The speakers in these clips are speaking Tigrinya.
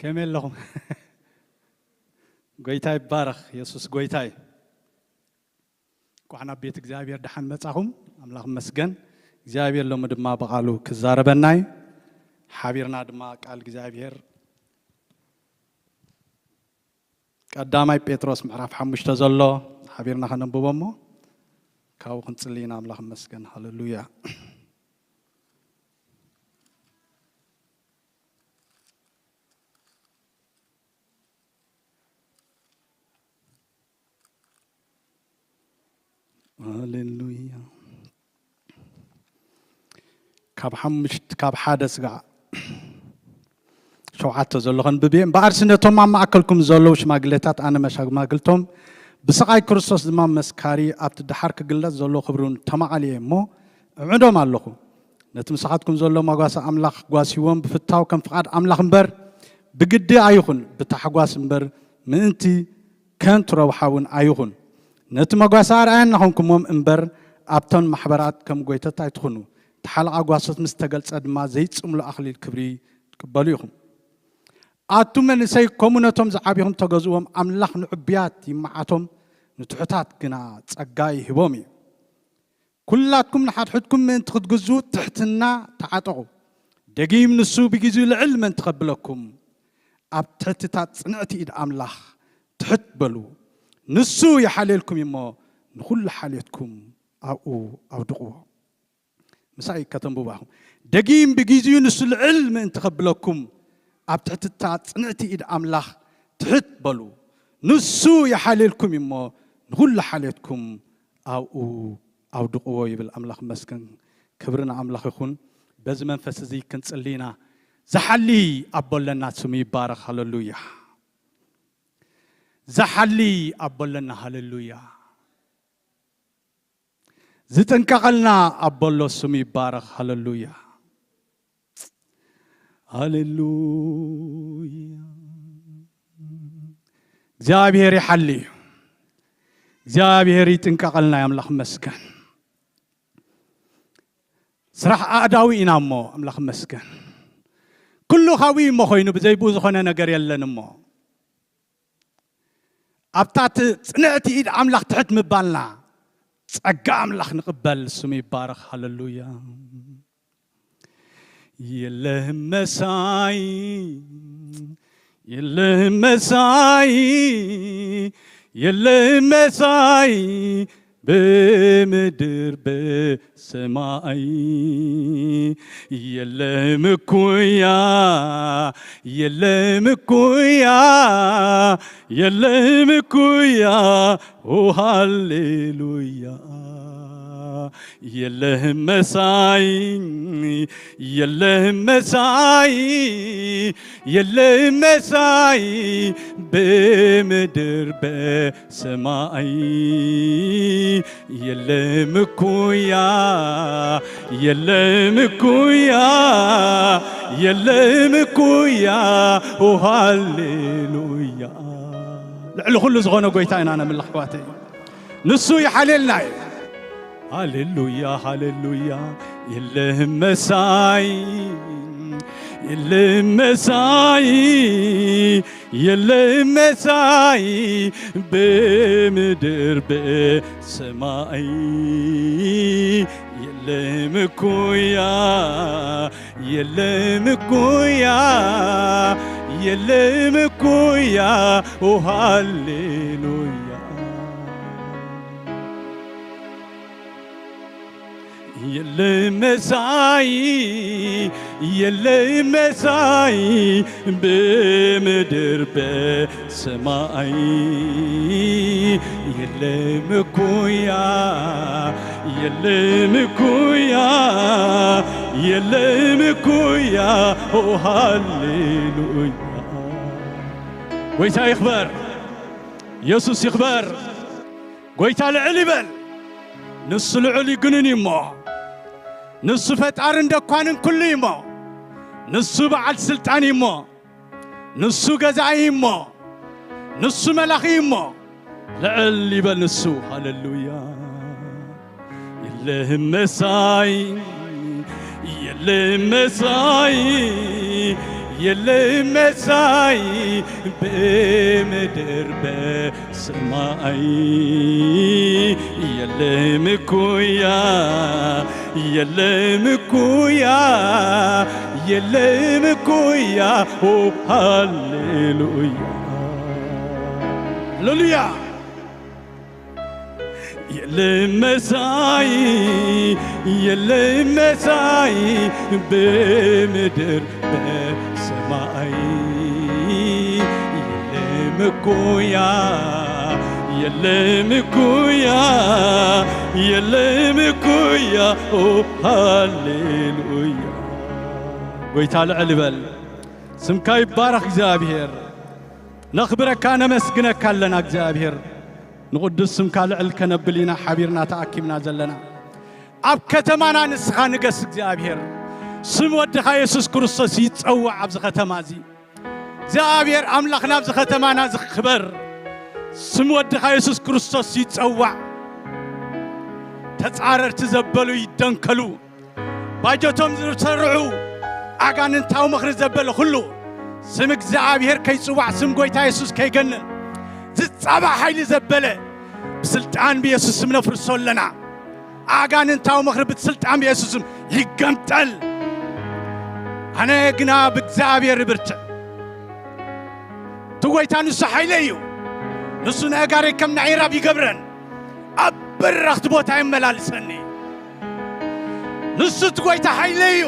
ከመይ ኣለኹም? ጎይታ ይባረኽ። የሱስ ጎይታ እዩ። እንኳዕ ናብ ቤት እግዚኣብሔር ደሓን መጻኹም። ኣምላኽ መስገን። እግዚኣብሔር ሎሚ ድማ ብቓሉ ክዛረበና እዩ። ሓቢርና ድማ ቃል እግዚኣብሔር ቀዳማይ ጴጥሮስ ምዕራፍ ሓሙሽተ ዘሎ ሓቢርና ከነንብቦ እሞ ካብኡ ክንጽሊ ኢና። ኣምላኽ መስገን። ሃሌሉያ። ሃሌሉያ። ካብ ሓሙሽተ፣ ካብ ሓደ ስጋዕ ሸውዓተ ዘሎ ከንብብ እየ። እምበኣርሲ ነቶም ኣብ ማእከልኩም ዘለዉ ሽማግሌታት፣ ኣነ መሻማግልቶም ብስቓይ ክርስቶስ ድማ መስካሪ፣ ኣብቲ ደሓር ክግለጽ ዘሎ ክብሪ እውን ተማቓሊ እየ እሞ እምዕዶም ኣለኹ። ነቲ ምሳኻትኩም ዘሎ መጓሰ ኣምላኽ ጓሲዎም ብፍታው ከም ፍቓድ ኣምላኽ እምበር ብግዲ ኣይኹን፣ ብታሕጓስ እምበር ምእንቲ ከንቱ ረብሓ እውን ኣይኹን። ነቲ መጓሰ ኣርኣያ እናኾንኩሞም እምበር ኣብተን ማሕበራት ከም ጎይተት ኣይትኹኑ። እቲ ሓለቓ ጓሶት ምስ ተገልጸ ድማ ዘይጽምሉ ኣኽሊል ክብሪ ትቅበሉ ኢኹም። ኣቱም መንእሰይ፣ ከምኡ ነቶም ዝዓቢኹም ተገዝእዎም። ኣምላኽ ንዕቡያት ይመዓቶም፣ ንትሑታት ግና ጸጋ ይህቦም እዩ። ኩላትኩም ንሓድሕድኩም ምእንቲ ክትግዝኡ ትሕትና ተዓጠቑ። ደጊም ንሱ ብግዜኡ ልዕል ምእንቲ ከብለኩም፣ ኣብ ትሕትታት ጽንዕቲ ኢድ ኣምላኽ ትሕት በሉ። ንሱ ይሓልየልኩም እዩ እሞ፣ ንኹሉ ሓልየትኩም ኣብኡ ኣውድቕዎ። ምሳይ ከተንብቡ ኢኹም። ደጊም ብግዜኡ ንሱ ልዕል ምእንቲ ከብለኩም፣ ኣብ ትሕትታት ጽንዕቲ ኢድ ኣምላኽ ትሕት በሉ። ንሱ ይሓልየልኩም እዩ እሞ፣ ንኹሉ ሓልየትኩም ኣብኡ ኣውድቕዎ ይብል። ኣምላኽ መስገን። ክብሪ ንኣምላኽ ይኹን። በዚ መንፈስ እዚ ክንጽሊ ኢና። ዝሓሊ ኣቦ ኣለና፣ ስሙ ይባረኽ። ሃሌሉያ። ዝሓሊ ኣቦ ኣለና። ሃሌሉያ። ዝጥንቀቐልና ኣቦ ኣሎ፣ ስሙ ይባረኽ። ሃሌሉያ። ሃሌሉያ። እግዚኣብሔር ይሓሊ እዩ። እግዚኣብሔር ይጥንቀቐልና እዩ። ኣምላኽ መስገን። ስራሕ ኣእዳዊ ኢና እሞ ኣምላኽ መስገን። ኩሉ ካብኡ እዩ እሞ ኮይኑ፣ ብዘይ ብኡ ዝኾነ ነገር የለን እሞ። ኣብታ እቲ ጽንዕቲ ኢድ ኣምላኽ ትሕት ምባልና ጸጋ ኣምላኽ ንቕበል። ስሙ ይባረኽ። ሃሌሉያ። የለህም መሳይ፣ የለህም መሳይ፣ የለህም መሳይ፣ ብምድር በሰማይ የለህም እኩያ፣ የለህም እኩያ፣ የለህም እኩያ። ኦ ሃሌሉያ። የለህም መሳይ፣ የለህም መሳይ፣ የለህም መሳይ፣ ብምድር በሰማይ የለህም እኩያ፣ የለህም እኩያ፣ የለህም እኩያ። ኦ ሃሌሉያ። ልዕሊ ኩሉ ዝኾነ ጎይታ ኢና ነምልኽ ኣሕዋተይ። ንሱ ይሓልየልና እዩ። ሃሌሉያ፣ ሃሌሉያ። የለህም መሳይ፣ የለህም መሳይ፣ የለህም መሳይ፣ ብምድር በሰማይ የለህም እኩያ፣ የለህም እኩያ፣ የለህም እኩያ። ኦ ሃሌሉያ። የለህም መሳይ፣ የለህም መሳይ፣ ብምድር በሰማይ የለህም እኩያ፣ የለህም እኩያ፣ የለህም እኩያ። ኦ ሃሌሉያ። ጎይታ ይኽበር፣ ኢየሱስ ይኽበር። ጎይታ ልዕል ይበል። ንሱ ልዑል እዩ ግኑን እዩ እሞ፣ ንሱ ፈጣርን ደኳንን ኩሉ እዩ እሞ፣ ንሱ በዓል ስልጣን እዩ እሞ፣ ንሱ ገዛኢ እዩ እሞ፣ ንሱ መላኺ እዩ እሞ፣ ልዕል ይበል ንሱ። ሃሌሉያ። የለህም መሳይ፣ የለህም መሳይ፣ የለም መሳይ በምድር በሰማይ፣ የለም እኩያ፣ የለም እኩያ፣ የለም እኩያ። ኦ ሃሌሉያ፣ ሃሌሉያ። የለም መሳይ፣ የለም መሳይ በምድር በሰማይ፣ የለም እኩያ፣ የለም እኩያ፣ የለም እኩያ። ኦ ሃሌሉያ። ጎይታ ልዕል ይበል። ስምካ ይባረኽ እግዚኣብሔር። ነኽብረካ ነመስግነካ ኣለና እግዚኣብሔር። ንቕዱስ ስምካ ልዕል ከነብል ኢና ሓቢርና ተኣኪብና ዘለና። ኣብ ከተማና ንስኻ ንገስ እግዚኣብሔር። ስም ወድኻ የሱስ ክርስቶስ ይጸዋዕ ኣብዚ ከተማ እዚ። እግዚኣብሔር ኣምላኽና ኣብዚ ከተማና እዚ ክበር። ስም ወድኻ የሱስ ክርስቶስ ይጸዋዕ። ተጻረርቲ ዘበሉ ይደንከሉ። ባጀቶም ዝሰርዑ ኣጋንንታዊ ምኽሪ ዘበለ ኩሉ ስም እግዚኣብሔር ከይጽዋዕ፣ ስም ጎይታ የሱስ ከይገንን ዝጻባእ ሓይሊ ዘበለ ብስልጣን ብየሱስ ስም ነፍርሶ ኣለና። ኣጋንንታዊ ምኽሪ ብስልጣን ብየሱስ ስም ይገምጠል። ኣነ ግና ብእግዚኣብሔር ይብርትዕ። እቲ ጎይታ ንሱ ሓይለይ እዩ። ንሱ ነጋሪ ከም ናይ ራብ ይገብረን፣ ኣብ በረኽቲ ቦታ የመላልሰኒ። ንሱ እቲ ጎይታ ሓይለይ እዩ።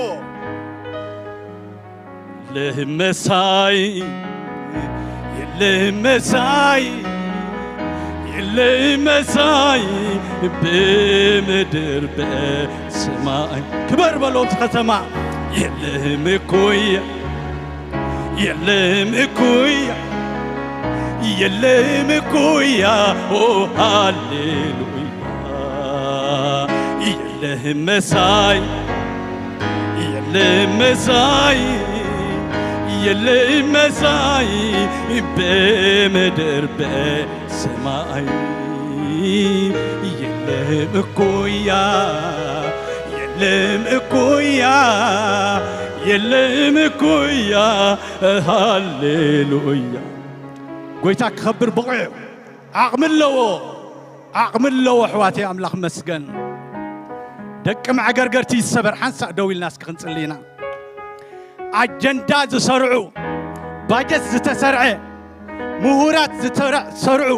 የለም መሳይ፣ የለም መሳይ፣ የለም መሳይ ብምድር በሰማይ። ክበር በሎ እቲ ከተማ። የለም እኩያ፣ የለም እኩያ፣ የለም እኩያ። ኦ ሃሌሉያ። የለም መሳይ፣ የለም መሳይ፣ የለም መሳይ በምድር በሰማይ። የለም እኩያ፣ የለም እኩያ፣ የለም እኩያ። ሃሌሉያ። ጎይታ ክኸብር ብቑዕ እዩ። ዓቕሚ ኣለዎ፣ ዓቕሚ ኣለዎ። ኣሕዋተይ ኣምላኽ መስገን። ደቂ መዕገርገርቲ ይሰበር። ሓንሳእ ደው ኢልና እስኪ ክንጽሊ ኢና። ኣጀንዳ ዝሰርዑ፣ ባጀት ዝተሰርዐ፣ ምሁራት ዝተሰርዑ፣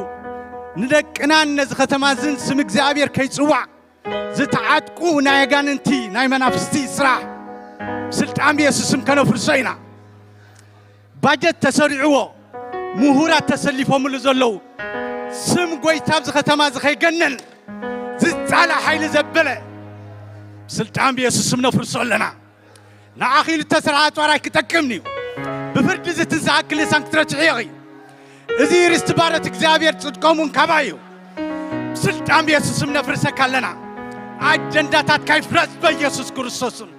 ንደቅናን ነዚ ከተማ ዝን ስም እግዚኣብሔር ከይጽዋዕ ዝተዓጥቁ ናይ ኣጋንንቲ ናይ መናፍስቲ ስራሕ ስልጣን ብየሱስ ስም ከነፍርሶ ኢና። ባጀት ተሰሪዕዎ፣ ምሁራት ተሰሊፎምሉ ዘለዉ፣ ስም ጎይታ ኣብዚ ከተማ እዚ ከይገነን ዝጻላእ ሓይሊ ዘበለ ስልጣን ብየሱስ ስም ነፍርሶ ኣለና። ንዓኺ ኢሉ እተሰርሐ ኣጽዋር ኣይክጠቅምን እዩ። ብፍርዲ ዝትንስኣ ክልሳን ክትረትሒ ኢኺ። እዚ ርስቲ ባሮት እግዚኣብሔር ጽድቆም እውን ካባይ እዩ። ብስልጣን ብየሱስ ስም ነፍርሰካ ኣለና። ኣጀንዳታትካ ይፍረስ በኢየሱስ ክርስቶስ ስም።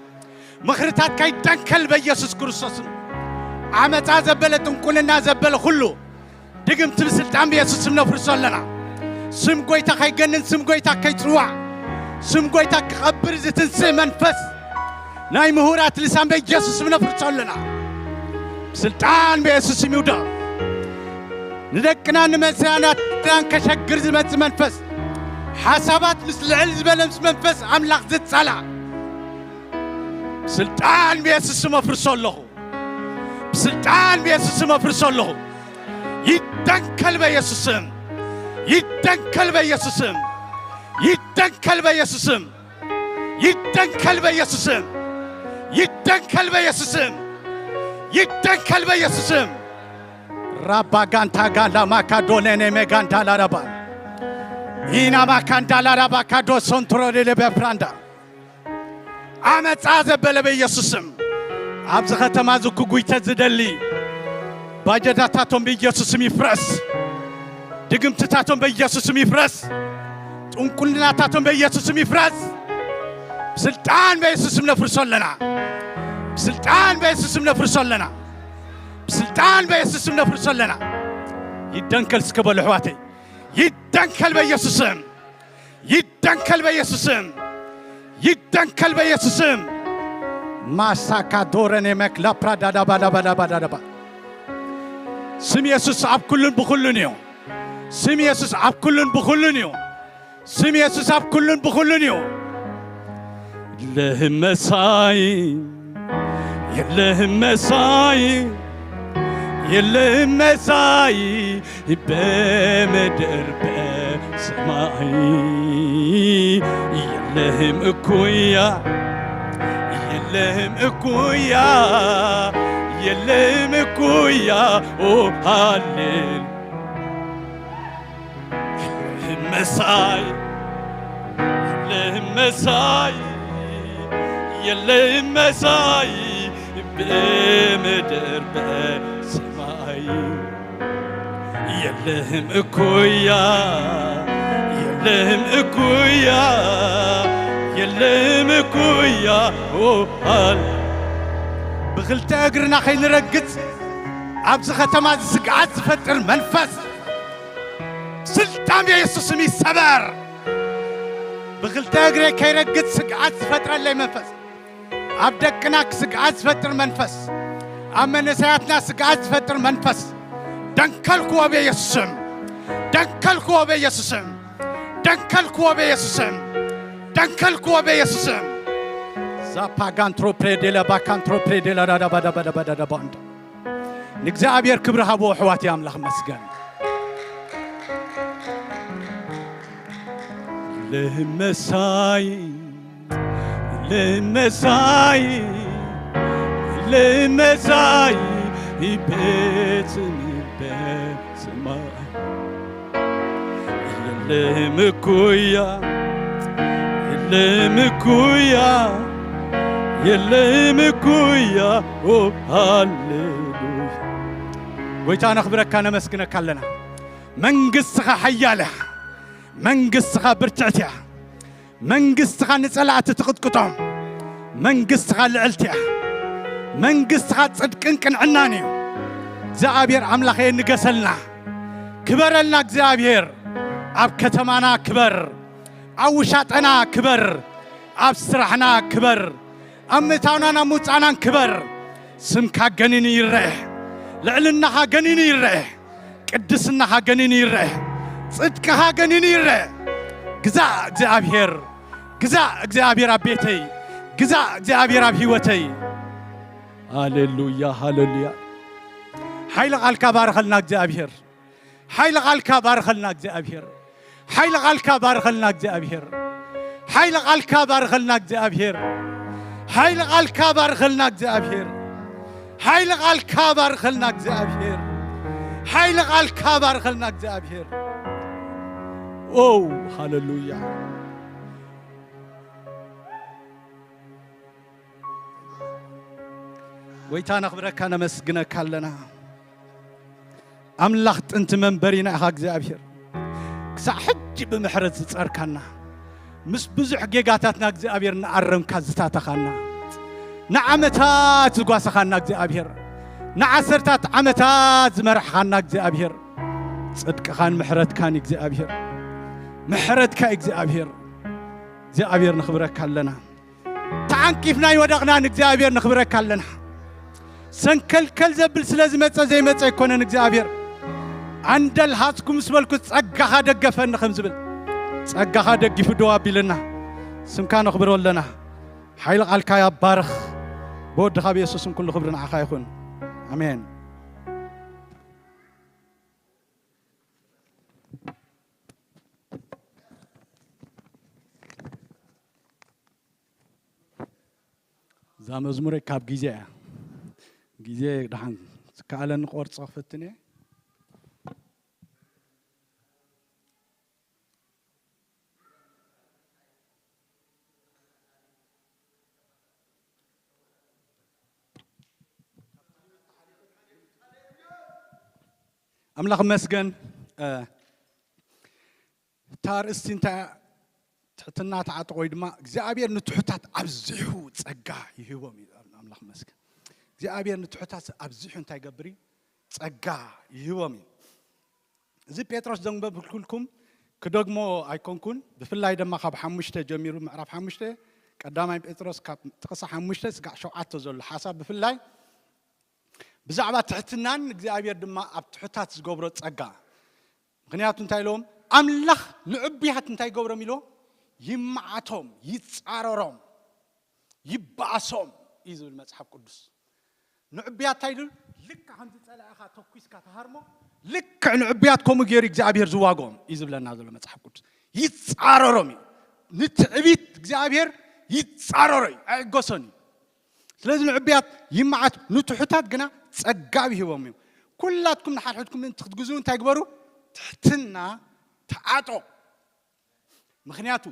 ምኽርታትካ ይደንከል በኢየሱስ ክርስቶስ ስም። ዓመጻ ዘበለ፣ ጥንቁልና ዘበለ ኩሉ ድግምቲ ብስልጣን ብየሱስ ስም ነፍርሶ ኣለና። ስም ጎይታ ከይገንን ስም ጎይታ ከይጽዋዕ፣ ስም ጎይታ ክቐብር ዝትንስእ መንፈስ ናይ ምሁራት ልሳን በኢየሱስ ስም ነፍርሶ ኣለና። ብስልጣን ብየሱስ ስም ይውደቕ። ንደቅና ንመንሰያናትናን ከሸግር ዝመጽእ መንፈስ፣ ሓሳባት ምስ ልዕል ዝበለ ምስ መንፈስ ኣምላኽ ዝጻላእ ስልጣን ብየሱስ ስም ኣፍርሶ ኣለኹ። ብስልጣን ብየሱስ ስም ኣፍርሶ ኣለኹ። ይደንከል በየሱስ ስም። ይደንከል በየሱስ ስም። ይደንከል በየሱስ ስም። ይደንከል በየሱስ ስም። ይደንከል በየሱስ ስም። ይደንከል በየሱስ ስም። ራባጋንታ ጋላ ማካዶኔኔ ሜጋንዳ ላራባ ኢና ማካንዳ ላራባ ካዶ ሶንትሮ ሌሌ በፍራንዳ ዓመፃ ዘበለ በኢየሱስ ስም። ኣብዚ ከተማ እዚ ክጉይተ ዝደሊ ባጀዳታቶም በኢየሱስ ስም ይፍረስ። ድግምትታቶም በኢየሱስ ስም ይፍረስ። ጥንቁልናታቶም በኢየሱስ ስም ይፍረስ። ብስልጣን በኢየሱስ ስም ነፍርሶ ኣለና። ብስልጣን በኢየሱስ ስም ነፍርሶ ኣለና። ብስልጣን በኢየሱስ ስም ነፍርሶ ኣለና። ይደንከል እስከ በሉ ኣሕዋተይ። ይደንከል በኢየሱስ ስም። ይደንከል በኢየሱስ ስም። ይደንከል በኢየሱስ ስም። ማሳካ ዶረኔ መክላ ፕራዳዳባዳባዳባዳባ። ስም የሱስ ኣብ ኩሉን ብኹሉን እዩ። ስም የሱስ ኣብ ኩሉን ብኹሉን እዩ። ስም የሱስ ኣብ ኩሉን ብኹሉን እዩ። የለህም መሳይ፣ የለህም መሳይ፣ የለህም መሳይ በምድር በሰማይ። የለህም እኩያ፣ የለህም እኩያ፣ የለህም እኩያ። ኦ ሃሌሉ የለህም መሳይ፣ የለህም መሳይ፣ የለህም መሳይ በምድር በሰማይ። የለህም እኩያ፣ የለህም እኩያ፣ የለህም እኩያ። ኦ ሃሌ ብኽልተ እግርና ከይንረግጽ ኣብዚ ከተማ ስግኣት ዝፈጥር መንፈስ ስልጣን የሱስ ስም ይሰበር። ብኽልተ እግሬ ከይረግጽ ስግኣት ዝፈጥረለይ መንፈስ፣ ኣብ ደቅና ስግኣት ዝፈጥር መንፈስ፣ ኣብ መንእሰያትና ስግኣት ዝፈጥር መንፈስ ደንከልክዎ በየሱስ ስም። ደንከልክዎ በየሱስ ስም። ደንከልክዎ በየሱስ ስም። ደንከልክዎ በየሱስ ስም። ዛፓጋንትሮ ፕሬዴላ ባካንትሮ ፕሬዴላ ዳዳባዳባዳባዳባንዳ ንእግዚኣብሔር ክብሪ ሃቦ ኣሕዋት ኣምላኽ መስገን። ለመሳይ ለመሳይ ለመሳይ ቤት በሰማይ የለህም እኩያ የለህም እኩያ የለህም እኩያ። ኦ ሃሌሉያ። ጎይታ ነኽብረካ ነመስግነካ ኣለና። መንግስትኻ ሓያል እያ። መንግስትኻ ብርትዕቲ እያ። መንግስትኻ ንጸላእቲ ትቕጥቅጦም። መንግስትኻ ልዕልቲ እያ። መንግስትኻ ጽድቅን ቅንዕናን እዩ። እግዚኣብሔር ኣምላኸ ንገሰልና። ክበረልና እግዚኣብሔር። ኣብ ከተማና ክበር። ኣብ ውሻጠና ክበር። ኣብ ስራሕና ክበር። ኣብ ምእታውናን ኣብ ምውጻእናን ክበር። ስምካ ገኒኑ ይረአ። ልዕልናኻ ገኒኑ ይረአ። ቅድስናኻ ገኒኑ ይረአ። ጽድቅኻ ገኒኑ ይረአ። ግዛእ እግዚኣብሔር። ግዛእ እግዚኣብሔር ኣብ ቤተይ። ግዛእ እግዚኣብሔር ኣብ ህይወተይ። ሃሌሉያ፣ ሃሌሉያ። ሓይሊ ቃልካ ባርኸልና እግዚኣብሔር። ሓይሊ ቃልካ ባርኸልና እግዚኣብሔር። ሓይሊ ቃልካ ባርኸልና እግዚኣብሔር። ሓይሊ ቃልካ ባርኸልና እግዚኣብሔር። ሓይሊ ቃልካ ባርኸልና እግዚኣብሔር። ሓይሊ ቃልካ ባርኸልና እግዚኣብሔር። ሓይሊ ቃልካ ባርኸልና እግዚኣብሔር። ኦ ሃሌሉያ። ጎይታ ነኽብረካ ነመስግነካ ኣለና። ኣምላኽ ጥንቲ መንበሪና ኢኻ እግዚኣብሔር። ክሳዕ ሕጂ ብምሕረት ዝጸርካና፣ ምስ ብዙሕ ጌጋታትና እግዚኣብሔር እናኣረምካ ዝታተኻና፣ ንዓመታት ዝጓሰኻና እግዚኣብሔር፣ ንዓሰርታት ዓመታት ዝመራሕኻና እግዚኣብሔር፣ ጽድቅኻን ምሕረትካን እግዚኣብሔር፣ ምሕረትካ እግዚኣብሔር፣ እግዚኣብሔር ነኽብረካ ኣለና። ተዓንቂፍና ይወደቕና ንእግዚኣብሔር ነኽብረካ ኣለና። ሰንከልከል ዘብል ስለ ዝመጸ ዘይመጸ ኣይኮነን እግዚኣብሔር። ኣንደል ሃጽኩ ምስ በልኩ ጸጋኻ ደገፈኒ ከም ዝብል ጸጋኻ ደጊፉ ደው ኣቢልና ስምካ ነኽብሮ ኣለና። ሓይሊ ቃልካ ያባርኽ። ብወድኻ ብየሱስን ኩሉ ክብሪ ንዓኻ ይኹን። ኣሜን። እዛ መዝሙረይ ካብ ግዜ እያ። ግዜ ደሓን ዝከኣለኒ ቆርጾ ክፍትን እየ። ኣምላኽ መስገን። እታ ኣርእስቲ እንታይ እያ? ትሕትና ተዓጥቆ ወይ ድማ እግዚኣብሔር ንትሑታት ኣብዚሑ ጸጋ ይህቦም እዩ። ኣምላኽ መስገን። እግዚኣብሔር ንትሑታት ኣብዚሑ እንታይ ይገብር እዩ? ጸጋ ይህቦም እዩ። እዚ ጴጥሮስ ዘንበብኩልኩም ክደግሞ ኣይኮንኩን። ብፍላይ ድማ ካብ ሓሙሽተ ጀሚሩ፣ ምዕራፍ ሓሙሽተ ቀዳማይ ጴጥሮስ ካብ ጥቕሲ ሓሙሽተ ስጋዕ ሸውዓተ ዘሎ ሓሳብ ብፍላይ ብዛዕባ ትሕትናን እግዚኣብሔር ድማ ኣብ ትሑታት ዝገብሮ ጸጋ። ምኽንያቱ እንታይ ኢሎም? ኣምላኽ ንዕቡያት እንታይ ይገብሮም ኢሎ? ይመዓቶም፣ ይጻረሮም፣ ይበኣሶም እዩ ዝብል መጽሓፍ ቅዱስ። ንዕቡያት እንታይ ኢሉ? ልክዕ ከምዚ ጸላኢኻ ተኩስካ ትሃርሞ፣ ልክዕ ንዕቡያት ከምኡ ገይሩ እግዚኣብሔር ዝዋግኦም እዩ ዝብለና ዘሎ መጽሓፍ ቅዱስ። ይጻረሮም እዩ። ንትዕቢት እግዚኣብሔር ይጻረሮ እዩ፣ ኣይዕገሶን እዩ። ስለዚ ንዕቡያት ይመዓት፣ ንትሑታት ግና ጸጋ ይህቦም እዩ። ኩላትኩም ንሓድሕድኩም ምእንቲ ክትግዝኡ እንታይ ግበሩ? ትሕትና ተዓጦ። ምኽንያቱ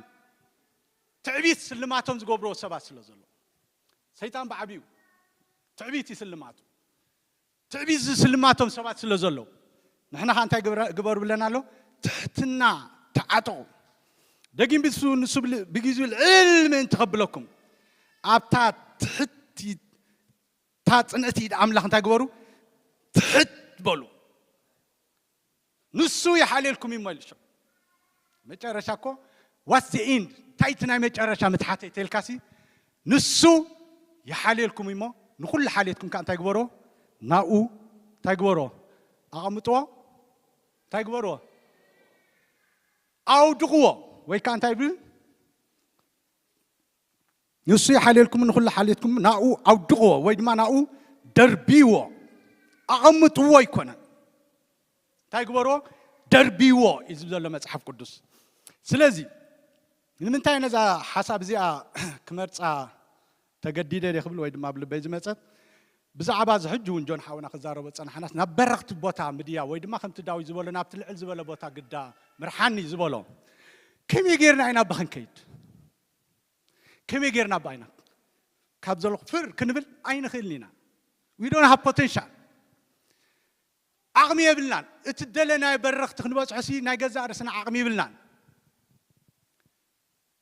ትዕቢት ስልማቶም ዝገብርዎ ሰባት ስለ ዘሎ፣ ሰይጣን ብዓቢኡ ትዕቢት ይስልማቱ። ትዕቢት ዝስልማቶም ሰባት ስለ ዘለዉ፣ ንሕና ኸ እንታይ ግብረ-፣ ግበሩ ብለና ኣሎ? ትሕትና ተዓጠቑ። ደጊም ብሱ ንሱ ብል-፣ ብግዜኡ ልዕል ምእንቲ ኸብለኩም፣ ኣብታ ትሕቲ፣ እታ ጽንዕቲ ኢድ ኣምላኽ እንታይ ግበሩ? ትሕት በሉ። ንሱ ይሓልየልኩም እዩ እሞ ኢሉ። መጨረሻ እኮ፣ what's the end? እንታይ እቲ ናይ መጨረሻ ምትሓተይ ተልካሲ፣ ንሱ ይሓልየልኩም እዩ እሞ፣ ንኹሉ ሓልየትኩም ከኣ እንታይ ግበርዎ? ናብኡ እንታይ ግበርዎ? ኣቐምጥዎ። እንታይ ግበርዎ? ኣውድቕዎ። ወይ ከኣ እንታይ ይብል? ንሱ ይሓልየልኩም፣ ንኹሉ ሓልየትኩም ናብኡ ኣውድቕዎ፣ ወይ ድማ ናብኡ ደርብይዎ። ኣቐምጥዎ ኣይኮነን። እንታይ ግበርዎ? ደርብይዎ እዩ ዝብል ዘሎ መጽሓፍ ቅዱስ። ስለዚ ንምንታይ ነዛ ሓሳብ እዚኣ ክመርጻ ተገዲደ ድየ ክብል ወይ ድማ ኣብ ልበይ ዝመጸት፣ ብዛዕባ እዚ ሕጂ እውን ጆን ሓውና ክዛረቦ ዝጸናሕናስ፣ ናብ በረኽቲ ቦታ ምድያ ወይ ድማ ከምቲ ዳዊት ዝበሎ ናብቲ ልዕል ዝበለ ቦታ ግዳ ምርሓኒ ዝበሎ፣ ከመይ ጌርና ኢና ናብኣ ክንከይድ? ከመይ ጌርና ናብኣ ኢና ካብ ዘለኹ ፍር ክንብል ኣይንኽእልን ኢና። We don't have potential። ዓቕሚ የብልናን። እቲ ደለናዮ በረኽቲ ክንበጽሖ ሲ ናይ ገዛእ ርእስና ዓቕሚ የብልናን።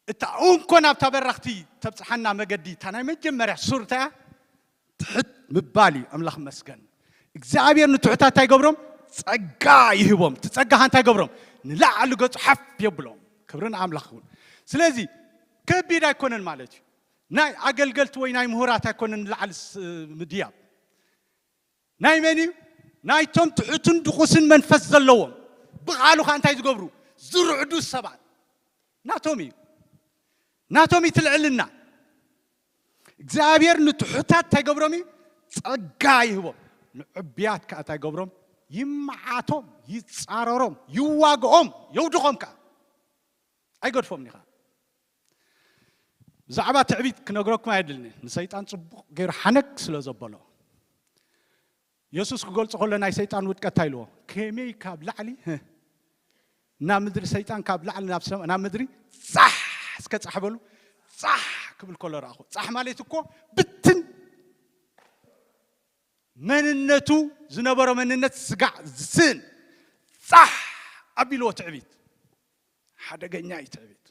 እታ እንኮ ናብታ በረኽቲ ተብጽሓና መገዲ፣ እታ ናይ መጀመርያ ሱር እንታይ እያ? ትሕት ምባል እዩ። ኣምላኽ መስገን። እግዚኣብሔር ንትሑታት እንታይ ይገብሮም? ጸጋ ይህቦም። እቲ ጸጋ እንታይ ይገብሮም? ንላዕሊ ገጹ ሓፍ የብሎም። ክብሪ ንኣምላኽ ይኹን። ስለዚ ከቢድ ኣይኮነን ማለት እዩ። ናይ ኣገልገልቲ ወይ ናይ ምሁራት ኣይኮነን ንላዕሊ ስ-፣ ምድያብ። ናይ መን እዩ? ናይቶም ትሑትን ድቑስን መንፈስ ዘለዎም፣ ብቓሉ ኸኣ እንታይ ዝገብሩ? ዝርዕዱ ሰባት። ናቶም እዩ። ናቶም እዩ እቲ ልዕልና። እግዚኣብሔር ንትሑታት እንታይ ይገብሮም እዩ? ጸጋ ይህቦም። ንዕቡያት ከኣ እንታይ ይገብሮም? ይመዓቶም፣ ይጻረሮም፣ ይዋግኦም፣ የውድቖም ከኣ። ኣይገድፎምን እዩ ከኣ። ብዛዕባ ትዕቢት ክነግረኩም ኣየድልኒ። ንሰይጣን ጽቡቕ ገይሩ ሓነግ ስለ ዘበሎ። የሱስ ክገልጾ ከሎ ናይ ሰይጣን ውድቀት እንታይ ኢልዎ? ከመይ ካብ ላዕሊ፣ ህ፣ ናብ ምድሪ፣ ሰይጣን ካብ ላዕሊ ናብ ሰማ-፣ ናብ ምድሪ ጻሕ እስከ ጻሕ በሉ። ጻሕ ክብል ከሎ ረኣኹ። ጻሕ ማለት እኮ ብትን፣ መንነቱ ዝነበሮ መንነት ስጋዕ ዝስእን ጻሕ ኣቢልዎ ትዕቢት። ሓደገኛ እዩ ትዕቢት።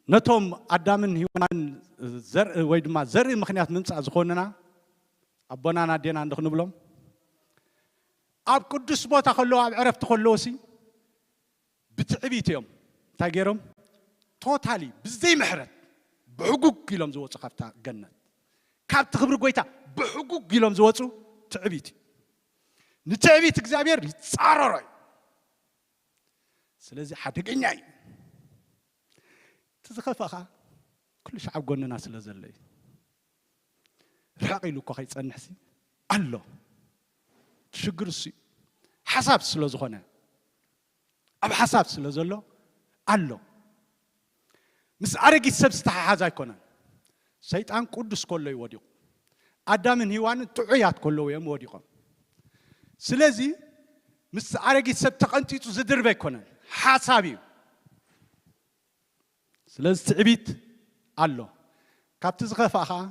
ነቶም ኣዳምን ሄዋንን ዘርኢ ወይ ድማ ዘርኢ ምኽንያት ምምጻእ ዝኾኑና ኣቦናን ኣዴናን እንዶ ክንብሎም፣ ኣብ ቅዱስ ቦታ ከለዉ፣ ኣብ ዕረፍቲ ከለዉ ሲ ብትዕቢት እዮም እንታይ ገይሮም? ቶታሊ ብዘይ ምሕረት ብሕጉግ ኢሎም ዝወጹ ካብታ ገነት። ካብቲ ክብሪ ጎይታ ብሕጉግ ኢሎም ዝወጹ ትዕቢት እዩ። ንትዕቢት እግዚኣብሔር ይጻረሮ እዩ። ስለዚ ሓደገኛ እዩ። እቲ ዝኸፍኣ ኸኣ ኩሉ ሻዕ ኣብ ጎንና ስለ ዘሎ እዩ። ርሕቕ ኢሉ እኳ ከይጸንሕሲ ኣሎ። ሽግር እሱ እዩ። ሓሳብ ስለ ዝኾነ፣ ኣብ ሓሳብ ስለ ዘሎ ኣሎ። ምስ ኣረጊት ሰብ ዝተሓሓዝ ኣይኮነን። ሰይጣን ቅዱስ ከሎ እዩ ወዲቑ። ኣዳምን ሄዋንን ጥዑያት ከለዉ እዮም ወዲቖም። ስለዚ ምስ ኣረጊት ሰብ ተቐንጢጡ ዝድርብ ኣይኮነን፣ ሓሳብ እዩ። ስለዚ ትዕቢት ኣሎ። ካብቲ ዝኸፍኣ ኸዓ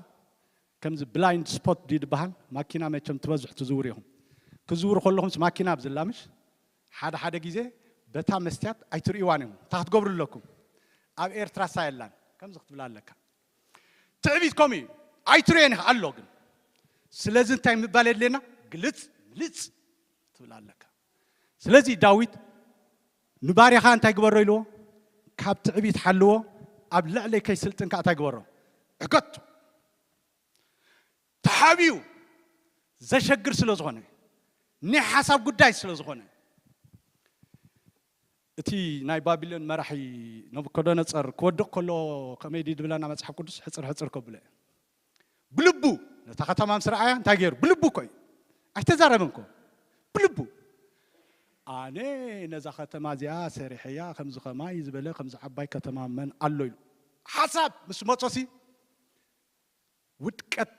ከምዚ ብላይንድ ስፖት ድዩ ዝበሃል? ማኪና መቸም ትበዝሑ ትዝውሩ ኢኹም። ክዝውሩ ከለኹምስ ማኪና ኣብ ዝላምሽ ሓደ ሓደ ግዜ በታ መስትያት ኣይትርእይዋን ኢኹም። እንታይ ክትገብሩ ኣለኩም? ኣብ ኤርትራ ሳ የላን። ከምዚ ክትብላ ኣለካ። ትዕቢት ከምኡ እዩ። ኣይትርእዮን ኢኻ ኣሎ ግን። ስለዚ እንታይ ምባል የድልየና? ግልጽ ምልጽ ትብል ኣለካ። ስለዚ ዳዊት ንባርያኻ እንታይ ግበሮ ኢልዎ? ካብ ትዕቢት ሓልዎ፣ ኣብ ልዕለይ ከይስልጥን ከዓ እንታይ ግበሮ? ዕገቶ። ተሓብዩ ዘሸግር ስለ ዝኾነ፣ ናይ ሓሳብ ጉዳይ ስለ ዝኾነ፣ እቲ ናይ ባቢሎን መራሒ ነቡከደነጸር ክወድቕ ከሎ ከመይ ድዩ ዝብለና መጽሓፍ ቅዱስ? ሕጽር ሕጽር ከብሎ እየ። ብልቡ ነታ ከተማ ምስ ረኣያ እንታይ ገይሩ? ብልቡ እኮ እዩ። ኣይተዛረበን እኮ። ብልቡ፣ "ኣነ ነዛ ከተማ እዚኣ ሰሪሐያ፣ ከምዚ ከማይ ዝበለ፣ ከምዚ ዓባይ ከተማ መን ኣሎ?" ኢሉ ሓሳብ ምስ መጾሲ፣ ውድቀት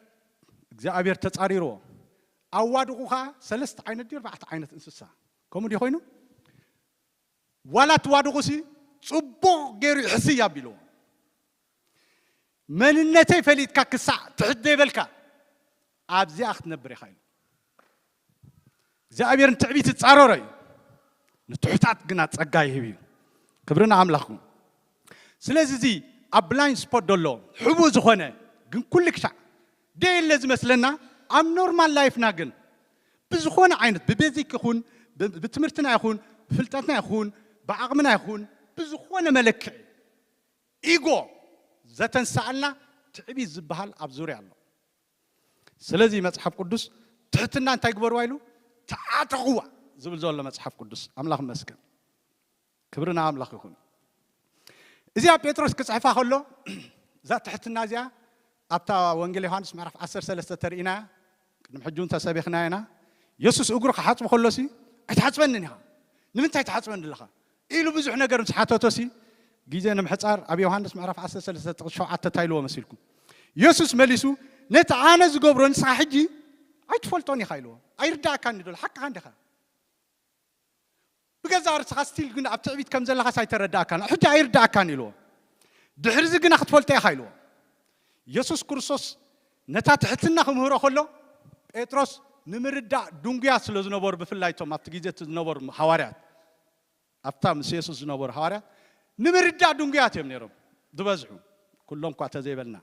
እግዚኣብሔር ተጻሪርዎ። ኣዋድቑ ኸዓ ሰለስተ ዓይነት ድዩ ኣርባዕተ ዓይነት እንስሳ? ከምኡ ድዩ ኮይኑ? ዋላ ትዋድቑሲ ጽቡቕ ገይሩ ይሕስይ ኣቢልዎ። "መንነተይ ፈሊጥካ ክሳዕ ትሕት ዘይበልካ፣ ኣብዚኣ ክትነብር ኢኻ" ኢሉ። እግዚኣብሔር ንትዕቢት ይጻረሮ እዩ፣ ንትሑታት ግና ጸጋ ይህብ እዩ። ክብሪ ንኣምላኽኩም። ስለዚ እዚ ኣብ ብላይንድ ስፖት ዘሎ ሕቡእ ዝኾነ ግን ኩሉ ክሻዕ ደየለ ዝመስለና፣ ኣብ ኖርማል ላይፍና ግን ብዝኾነ ዓይነት፣ ብቤዚክ ይኹን፣ ብ-፣ ብትምህርትና ይኹን፣ ብፍልጠትና ይኹን፣ ብዓቕምና ይኹን፣ ብዝኾነ መለክዒ ኢጎ ዘተንስኣልና ትዕቢት ዝበሃል ኣብ ዙርያ ኣሎ። ስለዚ መጽሓፍ ቅዱስ ትሕትና እንታይ ግበርዋ ኢሉ? ተዓጠቕዋ ዝብል ዘሎ መጽሓፍ ቅዱስ። ኣምላኽ ይመስገን። ክብሪ ንኣምላኽ ይኹን። እዚኣ ጴጥሮስ ክጽሕፋ ከሎ፣ እዛ ትሕትና እዚኣ ኣብታ ወንጌል ዮሃንስ ምዕራፍ ዓሰርተ ሰለስተ ተርእይና፣ ቅድሚ ሕጂ እውን ተሰቢኽና ኢና። የሱስ እግሩ ክሓጽቦ ከሎሲ፣ "ኣይትሓጽበንን ኢኻ፣ ንምንታይ ትሓጽበኒ ኣለኻ?" ኢሉ ብዙሕ ነገር ምስ ሓተቶሲ፣ ግዜ ንምሕጻር ኣብ ዮሃንስ ምዕራፍ ዓሰርተ ሰለስተ ጥቕሲ ሸውዓተ እንታይ ኢልዎ መሲልኩም? የሱስ መሊሱ፣ "ነቲ ኣነ ዝገብሮ ንስኻ ሕጂ ኣይትፈልጦን ኢኻ" ኢልዎ። "ኣይርዳእካን ዶ? ሓቅኻ እንዲኻ?" ብገዛእ ርእስኻ ስቲል ግን ኣብ ትዕቢት ከም ዘለኻስ ኣይተረዳእካን፣ ሕጂ ኣይርዳእካን ኢልዎ። ድሕሪዚ ግና ክትፈልጦ ኢኻ ኢልዎ። የሱስ ክርስቶስ ነታ ትሕትና ክምህሮ ከሎ፣ ጴጥሮስ ንምርዳእ ድንጉያ ስለ ዝነበሩ፣ ብፍላይ እቶም ኣብቲ ግዜ እቲ ዝነበሩ ሃዋርያት፣ ኣብታ ምስ የሱስ ዝነበሩ ሃዋርያት ንምርዳእ ድንጉያት እዮም ነይሮም ዝበዝሑ። ኩሎም እኳ ተዘይበልና፣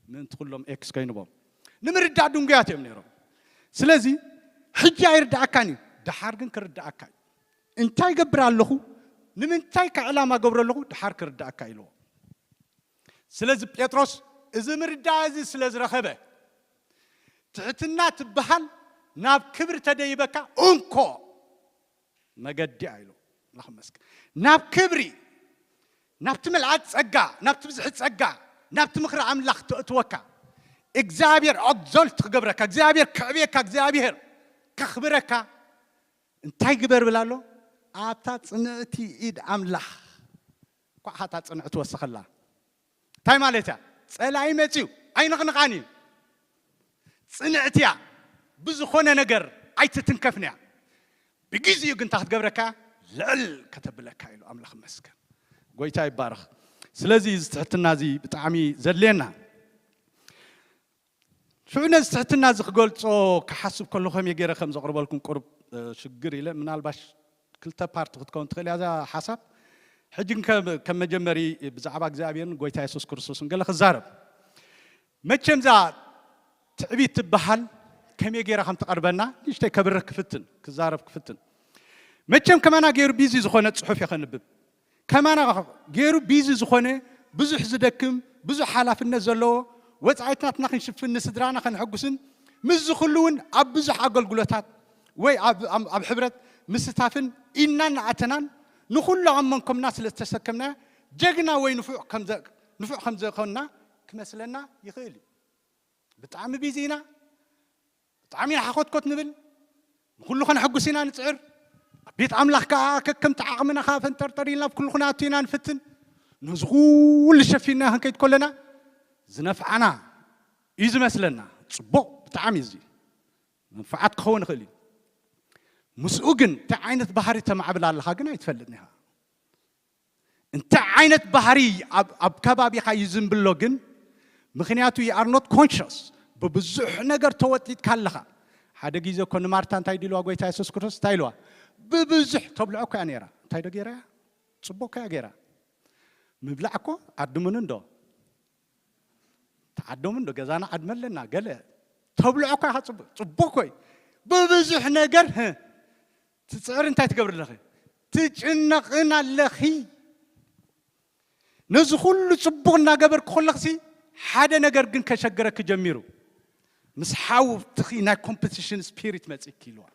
ምእንቲ ኩሎም ኤክስ ኮይንዎም። ንምርዳእ ድንጉያት እዮም ነይሮም። ስለዚ ሕጂ ኣይርዳእካን እዩ፣ ደሓር ግን ክርዳእካ እዩ። እንታይ ገብር ኣለኹ፣ ንምንታይ ከ ዕላማ ገብር ኣለኹ፣ ደሓር ክርዳእካ ኢልዎ። ስለዚ ጴጥሮስ እዚ ምርዳእ እዚ ስለ ዝረኸበ፣ ትሕትና ትበሃል ናብ ክብሪ ተደይበካ እንኮ መገዲ ኢሉ። ኣምላኽ ይመስገን። ናብ ክብሪ፣ ናብቲ ምልኣት ጸጋ፣ ናብቲ ብዝሒ ጸጋ፣ ናብቲ ምኽሪ ኣምላኽ ተእትወካ፣ እግዚኣብሔር ኦግዞልት ክገብረካ፣ እግዚኣብሔር ከዕብየካ፣ እግዚኣብሔር ከኽብረካ እንታይ ግበር ብል ኣሎ? ኣብታ ጽንዕቲ ኢድ ኣምላኽ ኳዕኻ እታ ጽንዕቲ ወስኸላ። እንታይ ማለት እያ? ጸላኢ መጺኡ ኣይንቕንቓን እዩ። ጽንዕቲ እያ፣ ብዝኾነ ነገር ኣይትትንከፍን እያ። ብግዜኡ ግን እንታይ ክትገብረካ? ልዕል ከተብለካ ኢሉ። ኣምላኽ ይመስገን። ጎይታ ይባረኽ። ስለዚ እዚ ትሕትና እዚ ብጣዕሚ ዘድልየና። ሽዑ ነዚ ትሕትና እዚ ክገልጾ ክሓስብ ከለኹ ከመይ ገይረ ከም ዘቕርበልኩም ቁሩብ፣ እ፣ ሽግር ኢለ፣ ምናልባሽ ክልተ ፓርቲ ክትከውን ትኽእል እያ እዛ ሓሳብ። ሕጂ ግን ከም፣ ከም መጀመሪ ብዛዕባ እግዚኣብሔርን ጎይታ የሱስ ክርስቶስን ገለ ክዛረብ። መቸም እዛ ትዕቢት ትበሃል ከመይ ገይራ ከም ትቐርበና ንእሽተይ ከብርህ ክፍትን፣ ክዛረብ ክፍትን። መቸም ከማና ገይሩ ቢዚ ዝኾነ ጽሑፍ እየ ከንብብ። ከማና ገይሩ ቢዚ ዝኾነ፣ ብዙሕ ዝደክም፣ ብዙሕ ሓላፍነት ዘለዎ፣ ወጻኢትናትና ክንሽፍን፣ ንስድራና ከነሐጉስን፣ ምስዚ ኩሉ እውን ኣብ ብዙሕ ኣገልግሎታት ወይ ኣብ፣ ኣብ፣ ኣብ ሕብረት ምስታፍን ኢድና እናኣተናን ንኹሉ ኣብ መንኮብና ስለ ዝተሰከምናዮ ጀግና ወይ ንፉዕ ከም ዘ-፣ ንፉዕ ከም ዘኾንና ክመስለና ይኽእል እዩ። ብጣዕሚ ቢዚ ኢና። ብጣዕሚ ኢና ሓኾትኮት ንብል። ንኹሉ ከነሐጉስ ኢና ንጽዕር። ኣብ ቤት ኣምላኽ ከኣ ከከምቲ ዓቕምና ከኣ ፈንጠርጠር ኢልና ኣብ ኩሉ ክንኣቱ ኢና ንፍትን። ነዚ ኩሉ ሸፊንና ክንከይድ ከለና ዝነፍዓና እዩ ዝመስለና። ጽቡቕ፣ ብጣዕሚ እዚ መንፍዓት ክኸውን ይኽእል እዩ። ምስኡ ግን እንታይ ዓይነት ባህሪ ተማዕብል ኣለኻ ግን ኣይትፈልጥን ኢኻ። እንታይ ዓይነት ባህሪ ኣብ፣ ኣብ ከባቢኻ እዩ ዝንብሎ ግን? ምኽንያቱ you are not conscious። ብብዙሕ ነገር ተወጢጥካ ኣለኻ። ሓደ ግዜ እኮ ንማርታ እንታይ ድልዋ ጎይታ የሱስ ክርስቶስ እንታይ ኢልዋ? ብብዙሕ ተብልዖ እኮ እያ ነይራ። እንታይ ዶ ገይራ እያ? ጽቡቕ እኮ እያ ገይራ። ምብላዕ እኮ ዓድሙን እንዶ። ተዓደሙ እንዶ ገዛና ዓድመ ኣለና ገለ ተብልዖ እኮ ኢኻ። ጽቡቕ፣ ጽቡቕ እኮ እዩ። ብብዙሕ ነገር፣ ህ፣ ትጽዕር እንታይ ትገብር ኣለኺ? ትጭነቕን ኣለኺ። ነዚ ኩሉ ጽቡቕ እናገበርክ ከለኽሲ ሓደ ነገር ግን ከሸግረኪ ጀሚሩ። ምስ ሓውትኺ ናይ ኮምፒቲሽን ስፒሪት መጺእኪ ኢልዋ።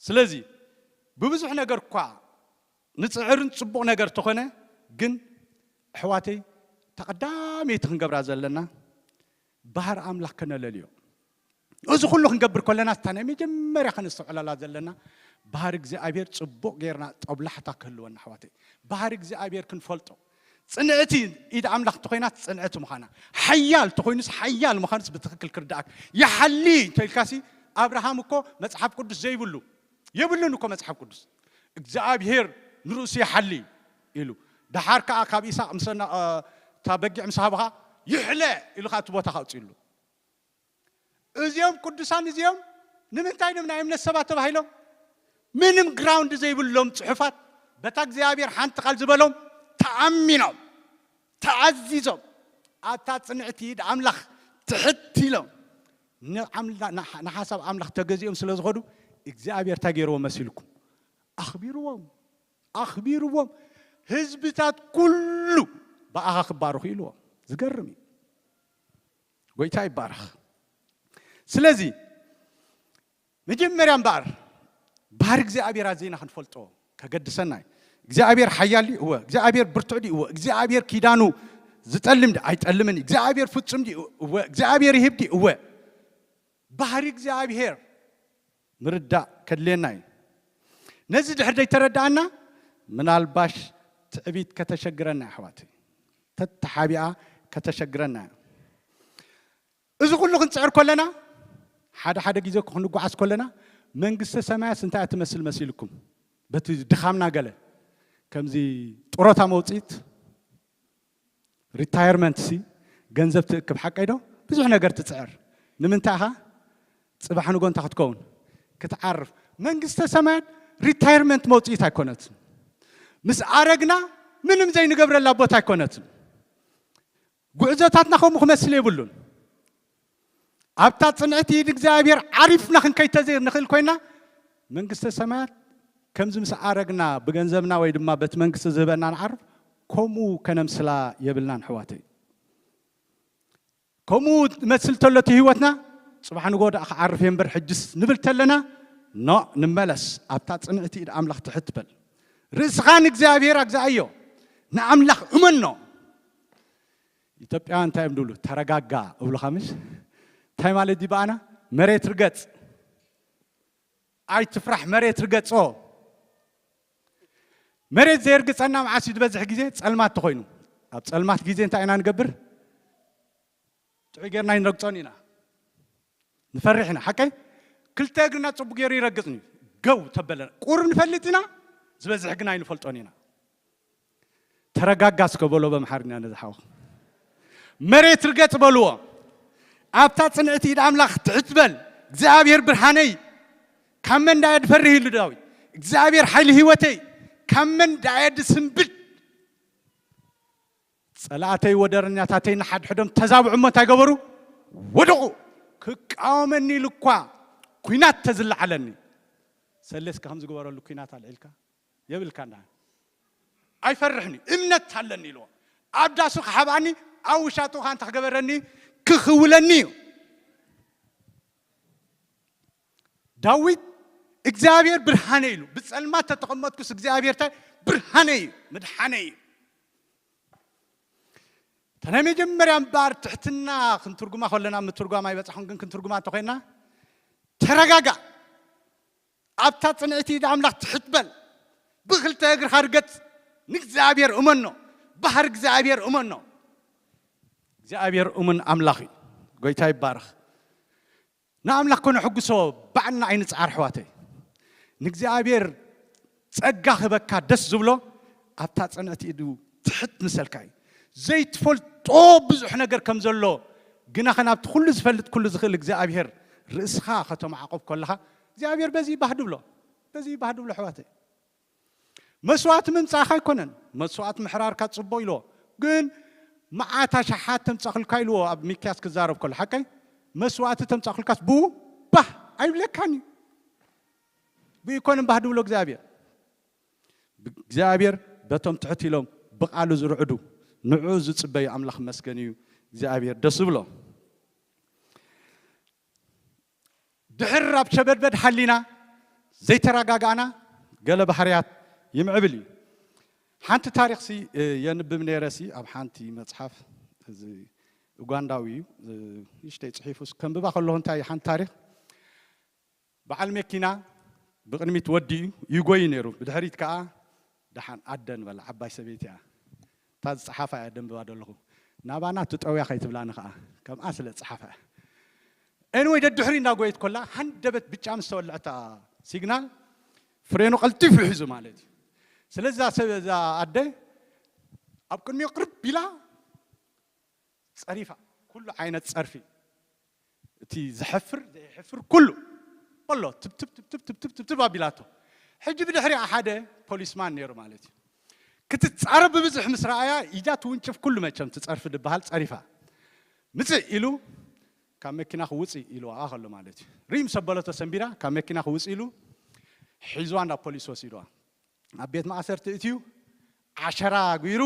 ስለዚ ብብዙሕ ነገር እኳ ንጽዕርን ጽቡቕ ነገር ተኾነ፣ ግን ኣሕዋተይ፣ ተቐዳመይቲ ክንገብራ ዘለና ባህር ኣምላኽ ከነለልዮ። እዚ ኩሉ ክንገብር ከለና፣ እታ ናይ መጀመርያ ከነስተውዕለላ ዘለና ባህር እግዚኣብሔር ጽቡቕ ጌርና ጦብላሕታ ክህልወና፣ ኣሕዋተይ። ባህር እግዚኣብሔር ክንፈልጦ። ጽንዕቲ ኢድ ኣምላኽ ተኾይናት ጽንዕቲ ምዃና፣ ሓያል ተኾይኑስ ሓያል ምዃኑስ ብትኽክል ክርዳእክ። ይሓሊ እንተኢልካሲ፣ ኣብርሃም እኮ መጽሓፍ ቅዱስ ዘይብሉ፣ የብሉን እኮ መጽሓፍ ቅዱስ። እግዚኣብሔር ንርእሱ ይሓሊ ኢሉ። ደሓር ከኣ ካብ ኢሳቕ ምስ ነ-፣ እ፣ እታ በጊዕ ምስ ሃብኻ፣ ይሕለ ኢሉ ከኣ እቲ ቦታ ከውጽእሉ። እዚኦም ቅዱሳን እዚኦም ንምንታይ እዮም ናይ እምነት ሰባት ተባሂሎም? ምንም ግራውንድ ዘይብሎም ጽሑፋት፣ በታ እግዚኣብሔር ሓንቲ ቃል ዝበሎም ተኣሚኖም፣ ተኣዚዞም፣ ኣብታ ጽንዕቲ ኢድ ኣምላኽ ትሕት ኢሎም፣ ንኣምላ-፣ ንሓ-፣ ንሓሳብ ኣምላኽ ተገዚኦም ስለ ዝኸዱ፣ እግዚኣብሔር እንታይ ገይርዎም መሲልኩም? ኣኽቢርዎም፣ ኣኽቢርዎም። ህዝብታት ኩሉ ብኣኻ ክባረኹ ኢልዎም። ዝገርም እዩ። ጎይታ ይባረኽ። ስለዚ መጀመርያ እምበኣር ባህሪ እግዚኣብሔር ኣዘይና ክንፈልጦ ከገድሰና እዩ። እግዚኣብሔር ሓያል ድዩ? እወ። እግዚኣብሔር ብርቱዕ ድዩ? እወ። እግዚኣብሔር ኪዳኑ ዝጠልም ድዩ? ኣይጠልምን እዩ። እግዚኣብሔር ፍጹም ድዩ? እወ። እግዚኣብሔር ይህብ ድዩ? እወ። ባህሪ እግዚኣብሔር ምርዳእ ከድልየና እዩ። ነዚ ድሕር ዘይተረዳእና፣ ምናልባሽ ትዕቢት ከተሸግረና እያ፣ ኣሕዋተይ። ተተሓቢኣ ከተሸግረና እያ። እዚ ኩሉ ክንጽዕር ከለና፣ ሓደ ሓደ ግዜ እኮ ክንጓዓዝ ከለና፣ መንግስተ ሰማያት እንታይ እያ ትመስል መሲልኩም? በቲ ድኻምና ገለ፣ ከምዚ ጡረታ መውጽኢት፣ ሪታየርመንት ሲ፣ ገንዘብ ትእክብ፣ ሓቀይ ዶ? ብዙሕ ነገር ትጽዕር። ንምንታይ ኢኻ? ጽባሕ ንጎ እንታይ ክትከውን? ክትዓርፍ። መንግስተ ሰማያት ሪታየርመንት መውጽኢት ኣይኮነትን። ምስ ኣረግና ምንም ዘይንገብረላ ቦታ ኣይኮነትን። ጉዕዞታትና ከምኡ ክመስል የብሉን። ኣብታ ጽንዕቲ ኢድ እግዚኣብሔር ዓሪፍና ክንከይድ ተዘይ ንኽእል ኮይና፣ መንግስተ ሰማያት ከምዚ ምስ ኣረግና ብገንዘብና ወይ ድማ በቲ መንግስቲ ዝህበና ንዓርፍ፣ ከምኡ ከነምስላ የብልናን፣ ኣሕዋተይ። ከምኡ መስል ተሎ እቲ ህይወትና፣ ጽባሕ ንጎ ደኣ ክዓርፍ እየ እምበር ሕጅስ ንብል ተለና፣ ኖ፣ ንመለስ። ኣብታ ጽንዕቲ ኢድ ኣምላኽ ትሕት በል። ርእስኻ ንእግዚኣብሔር ኣግዝኣዮ። ንኣምላኽ እመኖ። ኢትዮጵያውያን እንታይ እዮም ዝብሉ? ተረጋጋ እብሉኻ ምሽ? እንታይ ማለት ድዩ ብኣና? መሬት ርገጽ። ኣይትፍራሕ፣ መሬት ርገጾ። መሬት ዘየርግጸና መዓስ እዩ ዝበዝሕ ግዜ? ጸልማት ተኾይኑ። ኣብ ጸልማት ግዜ እንታይ ኢና ንገብር? ጥዑይ ጌርና ኣይንረግጾን ኢና። ንፈርሕ ኢና፣ ሓቀይ? ክልተ እግርና ጽቡቅ ገይሩ ይረግጽን እዩ። ገው ተበለና። ቁሩብ ንፈልጥ ኢና፣ ዝበዝሕ ግን ኣይንፈልጦን ኢና። ተረጋጋ እስከ በሎ በምሓርኛ ነዚ ሓወ። መሬት ርገጽ በልዎ። ኣብታ ጽንዕቲ ኢድ ኣምላኽ ትሕት በል። እግዚኣብሔር ብርሃነይ፣ ካብ መን ዳየ ድፈርህ ኢሉ ዳዊት። እግዚኣብሔር ሓይሊ ህይወተይ፣ ካብ መን ዳየ ድስንብድ። ጸላእተይ ወደረኛታተይ ንሓድሕዶም ተዛብዑ እሞ እንታይ ገበሩ? ወደቑ። ክቃወመኒ ኢሉ እኳ ኲናት ተዝለዓለኒ። ሰሌ እስከ ከም ዝግበረሉ ኲናት ኣልዒልካ የብልካ እንዳ። ኣይፈርሕን እዩ፣ እምነት ኣለኒ ኢልዎ። ኣብ ዳሱ ክሓብኣኒ፣ ኣብ ውሻጡ ኸኣ እንታይ ክገበረኒ? ክኽውለኒ እዩ። ዳዊት እግዚኣብሔር ብርሃነይ ኢሉ፣ ብጸልማት ተተቐመጥኩስ እግዚኣብሔር እንታይ? ብርሃነይ እዩ፣ ምድሓነይ እዩ። እታ ናይ መጀመርያ እምበኣር ትሕትና ክንትርጉማ ከለና፣ ምትርጓም ኣይበጻሕኹን ግን ክንትርጉማ እንተኾይና፣ ተረጋጋእ። ኣብታ ጽንዕቲ ኢድ ኣምላኽ ትሕት በል። ብኽልተ እግርኻ ርገጽ። ንእግዚኣብሔር እመኖ። ባህሪ እግዚኣብሔር እመኖ። እግዚኣብሔር እሙን ኣምላኽ እዩ። ጎይታ ይባረኽ። ንኣምላኽ ከነሕጉሶ ባዕልና ኣይንጽዓር ኣሕዋተይ። ንእግዚኣብሔር ጸጋ ክህበካ ደስ ዝብሎ ኣብታ ጽንዕቲ ኢዱ ትሕት ምሰልካ እዩ። ዘይትፈልጦ ብዙሕ ነገር ከም ዘሎ ግና ኸን ኣብቲ ኩሉ ዝፈልጥ ኩሉ ዝኽእል እግዚኣብሔር ርእስኻ ከተማዕቆብ ከለኻ እግዚኣብሔር በዚ ይባህ ድብሎ፣ በዚ ይባህ ድብሎ ኣሕዋተይ። መስዋእቲ ምምጻእካ ኣይኮነን፣ መስዋእቲ ምሕራርካ ጽቡቕ ኢልዎ፣ ግን መዓት ኣሽሓት ተምጻእክልካ ኢልዎ ኣብ ሚክያስ ክዛረብ ከሎ፣ ሓቀይ? መስዋእቲ ተምጻእክልካስ ብኡ ባህ ኣይብለካን እዩ። ብኡ ኣይኮነን ባህ ድብሎ እግዚኣብሔር። እግዚኣብሔር በቶም ትሕት ኢሎም ብቓሉ ዝርዕዱ ንዕኡ ዝጽበዩ ኣምላኽ መስገን እዩ እግዚኣብሔር ደስ ዝብሎ። ድሕር ኣብ ሸበድበድ ሓሊና ዘይተረጋጋእና ገለ ባህርያት ይምዕብል እዩ። ሓንቲ ታሪኽሲ የንብብ ነይረሲ ኣብ ሓንቲ መጽሓፍ እዚ ኡጋንዳዊ እዩ። ንእሽተይ ጽሒፉስ ከንብባ ከለኹ እንታይ ሓንቲ ታሪኽ በዓል መኪና ብቕድሚት ወዲ እዩ ይጎይ ነይሩ፣ ብድሕሪት ከዓ ደሓን ኣደ ንበላ ዓባይ ሰበይቲ እያ። እታ ዝፀሓፋ እያ ደንብባ ዘለኹ። ናባና ትጠውያ ከይትብላኒ ከዓ ከምኣ ስለ ዝፀሓፋ እያ። ኤንወይ ደድሕሪ እንዳጎየት ኮላ ሃንደበት ብጫ ምስ ተወልዐታ ሲግናል ፍሬኑ ቀልጢፉ ሒዙ ማለት እዩ። ስለዚ እዛ ሰብ እዛ ኣደ ኣብ ቅድሚኡ ቅርብ ኢላ ጸሪፋ ኩሉ ዓይነት ጸርፊ እቲ ዘሕፍር ዘየሕፍር ኩሉ በሎ ትብትብ ትብትብ ትብትብ ትብትብ ኣቢላቶ። ሕጂ ብድሕሪኣ ሓደ ፖሊስማን ነይሩ ማለት እዩ። ክትጻረፍ ብብዝሒ ምስ ረኣያ ኢዳ ትውንጭፍ ኩሉ መቸም ትጸርፊ ዝበሃል ጸሪፋ ምጽእ ኢሉ ካብ መኪና ክውጽእ ኢልዋ ከሎ ማለት እዩ። ሪም ሰበለቶ ሰንቢራ ካብ መኪና ክውጽእ ኢሉ ሒዝዋ ናብ ፖሊስ ወሲድዋ። ኣብ ቤት ማእሰርቲ እትዩ ዓሸራ ጉይሩ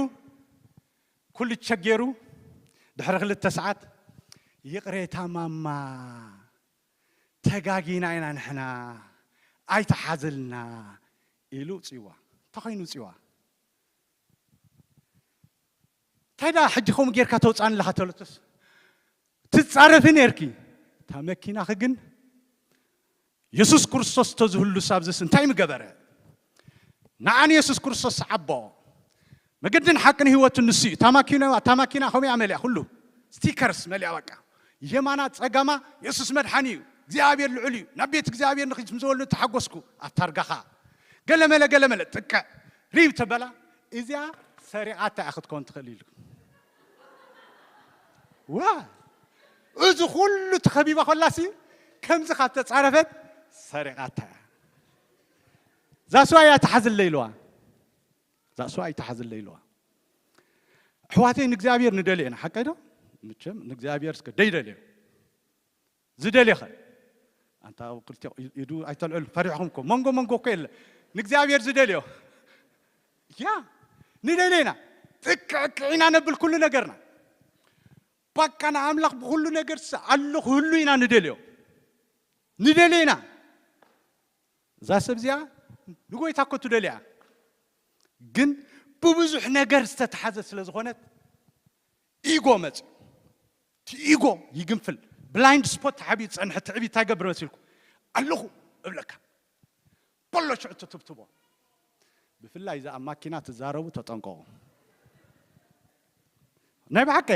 ኩሉ ቸገሩ ድሕሪ ክልተ ሰዓት ይቕሬታ ማማ ተጋጊና ኢና ንሕና ኣይተሓዝልና ኢሉ ጽዋ ተኸይኑ ጽዋ እንታይ ደኣ ሕጂ ከምኡ ጌርካ ተውጻኒ ኣለኻ ተለቶስ ትጻረፊ ነርኪ እታ መኪናኺ ግን የሱስ ክርስቶስ ተዝህሉስ ኣብዝስ እንታይ ምገበረ? ንዓን የሱስ ክርስቶስ ዓቦ መገድን ሓቅን ህይወትን ንሱ እዩ። ታማኪና ታማኪና ከመያ መሊያ ኩሉ ስቲከርስ መሊያ በቃ የማና ጸጋማ የሱስ መድሓኒ እዩ። እግዚኣብሔር ልዑል እዩ። ናብ ቤት እግዚኣብሔር ንኽጅ ምስ ዝበሉ ተሓጎስኩ ኣብ ታርጋኻ ገለመለ ገለመለ ጥቅዕ ሪብ ተበላ እዚኣ ሰሪቓታ እያ ክትከውን ትኽእል ኢሉ ዋ እዚ ኩሉ ተኸቢባ ከላሲ ከምዚ ካብ ተጻረፈት ሰሪቓታ እያ። ዛስዋ እያ ተሓዝለ ኢልዋ። ዛስዋ እያ ተሓዝለ ኢልዋ። ኣሕዋተይ ንእግዚኣብሔር ንደልዮ ኢና ሓቀይ ዶ? ምቸም ንእግዚኣብሔር እስከ ደይደልዮ ዝደልዮ ኸ ኣንታ ክልቲኦ ኢዱ ኣይተልዕሉ ፈሪሕኹም እኮ መንጎ መንጎ እኮ የለ ንእግዚኣብሔር ዝደልዮ ያ ንደልዮ ኢና ጥቅዕቅዕ ኢና ነብል ኩሉ ነገርና ባቃ ንኣምላኽ ብኩሉ ነገር ኣለኹ ህሉ ኢና ንደልዮ ንደልዮ ኢና እዛ ሰብ እዚኣ ንጎይታ እኮ ትደልያ ግን ብብዙሕ ነገር ዝተተሓዘ ስለ ዝኾነት ኢጎ መጽ እቲ ኢጎ ይግንፍል ብላይንድ ስፖት ተሓቢኡ ዝጸንሐ ትዕቢት እንታይ ገብር መሲልኩ ኣለኹ እብለካ በሎ ሽዑ ትትብትቦ ብፍላይ እዛ ኣብ ማኪና ትዛረቡ ተጠንቀቑ ናይ ብሓቀ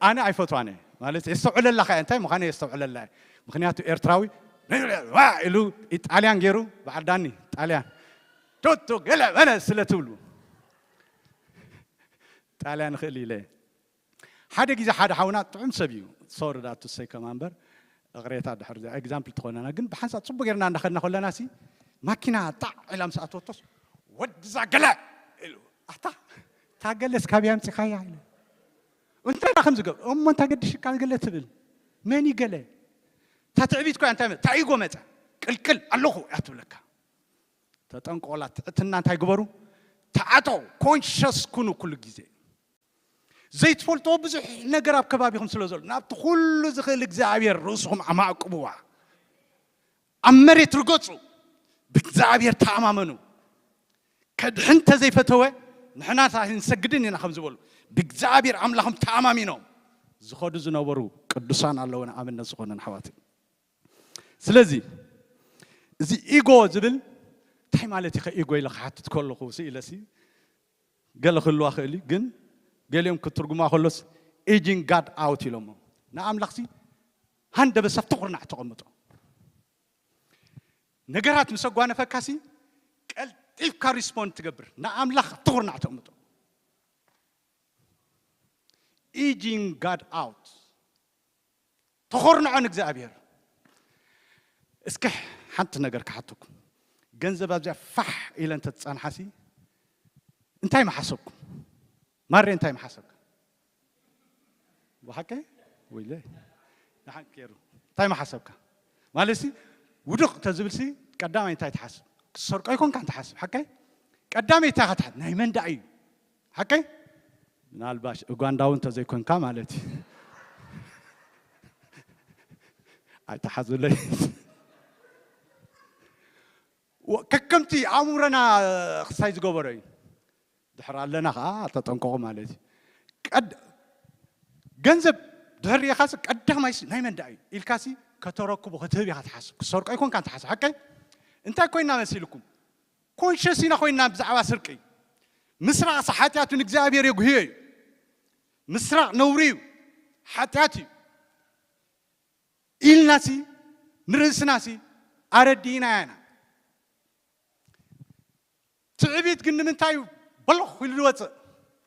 ኣነ ኣይፈትዋነ ማለት የስተውዕለላ ከ እንታይ ምዃነ የስተውዕለላ ምክንያቱ ኤርትራዊ ዋ ኢሉ ኢጣልያን ገይሩ በዓል ዳኒ ጣልያን ቶቶ ገለ በለ ስለ ትብሉ ጣልያን ይኽእል ኢለ ሓደ ግዜ ሓደ ሓውና ጥዑም ሰብ እዩ ሶሪ ዳቱ ሰይ ከማ እምበር እቕሬታ ድሕር እዚኣ ኤግዛምፕል ትኾነና ግን ብሓንሳብ ፅቡቅ ጌርና እንዳኸድና ከለና ሲ ማኪና ጣዕ ኢላ ምስ ኣተወቶስ ወድዛ ገለ ኢሉ ኣታ እታ ገለስ ካበይ ኣምፂኻያ ኢለ እንታይ ዳ ከም ዝገብ እሞ እንታይ ገድሽካ ገለ ትብል መን እዩ ገለ እታ ትዕቢት ኮያ እንታይ መ- እንታይ ኢጎ መፀ ቅልቅል ኣለኹ እያ ትብለካ ተጠንቀቑላ ትሕትና እንታይ ግበሩ ተዓጠው ኮንሸስ ኩኑ ኩሉ ግዜ ዘይትፈልጥዎ ብዙሕ ነገር ኣብ ከባቢኹም ስለ ዘሎ ናብቲ ኩሉ ዝኽእል እግዚኣብሔር ርእስኹም ኣማዕቅብዋ ኣብ መሬት ርገጹ ብእግዚኣብሔር ተኣማመኑ ከድሕን ተዘይፈተወ ንሕና ንሰግድን ኢና ከም ዝበሉ ብእግዚኣብሔር ኣምላኽም ተኣማሚኖም ዝኸዱ ዝነበሩ ቅዱሳን ኣለዉ ንኣብነት ዝኾነ ንሓዋት ስለዚ እዚ ኢጎ ዝብል እንታይ ማለት ኢኸ ኢጎ ኢለ ክሓትት ከለኹ ስኢለሲ ገለ ክህልዋ ክእል እዩ ግን ገሊኦም ክትርጉማ ከሎስ aging God out ኢሎሞ ንኣምላኽሲ ሃንደበሰብ ትኹርናዕ ተቐምጦ ነገራት ምስ ኣጓነፈካሲ ቀልጢፍካ ሪስፖንድ ትገብር ንኣምላኽ ትኹርናዕ ተቐምጦ aging God out ተኾርንዖ ንእግዚኣብሔር እስከ ሓንቲ ነገር ክሓተኩም ገንዘብ ኣብዚኣ ፋሕ ኢለ እንተትፃንሓሲ እንታይ መሓሰብኩም ማሬ እንታይ መሓሰብካ ብሓቂ ወይለ ንሓን ከይሩ እንታይ መሓሰብካ ማለት ሲ ውድቕ ተዝብል ሲ ቀዳማይ እንታይ ትሓስብ ክሰርቆ ይኮንካ ትሓስብ ሓቀይ ቀዳመይ እንታይ ክትሓስብ ናይ መን ደኣ እዩ ሓቀይ? ምናልባሽ ኡጋንዳዊ እንተዘይኮንካ ማለት እዩ። ኣይተሓዙለይ። ወ-፣ ከከምቲ ኣእምሮና ክሳይ ዝገበሮ እዩ። ድሕር ኣለና ከዓ ተጠንቀቑ ማለት እዩ። ቀድ-፣ ገንዘብ ድሕር ርኢኻሲ ቀዳማይሲ ናይ መን ደኣ እዩ ኢልካሲ ከተረክቦ ክትህብ ኢኻ ትሓስብ። ክሰርቆ ኣይኮንካን ትሓስብ። ሓቀይ? እንታይ ኮይና መሲልኩም? ኮንሸስ ኢና ኮይና ብዛዕባ ስርቂ። ምስራቕሲ ሓጢኣቱ ንእግዚኣብሔር የጉህዮ እዩ። ምስራቕ ነውሪ እዩ፣ ሓጢኣት እዩ ኢልናሲ ንርእስናሲ ኣረዲእናያ ኢና። ትዕቢት ግን ንምንታይ እዩ በሎኽ ኢሉ ዝወፅእ?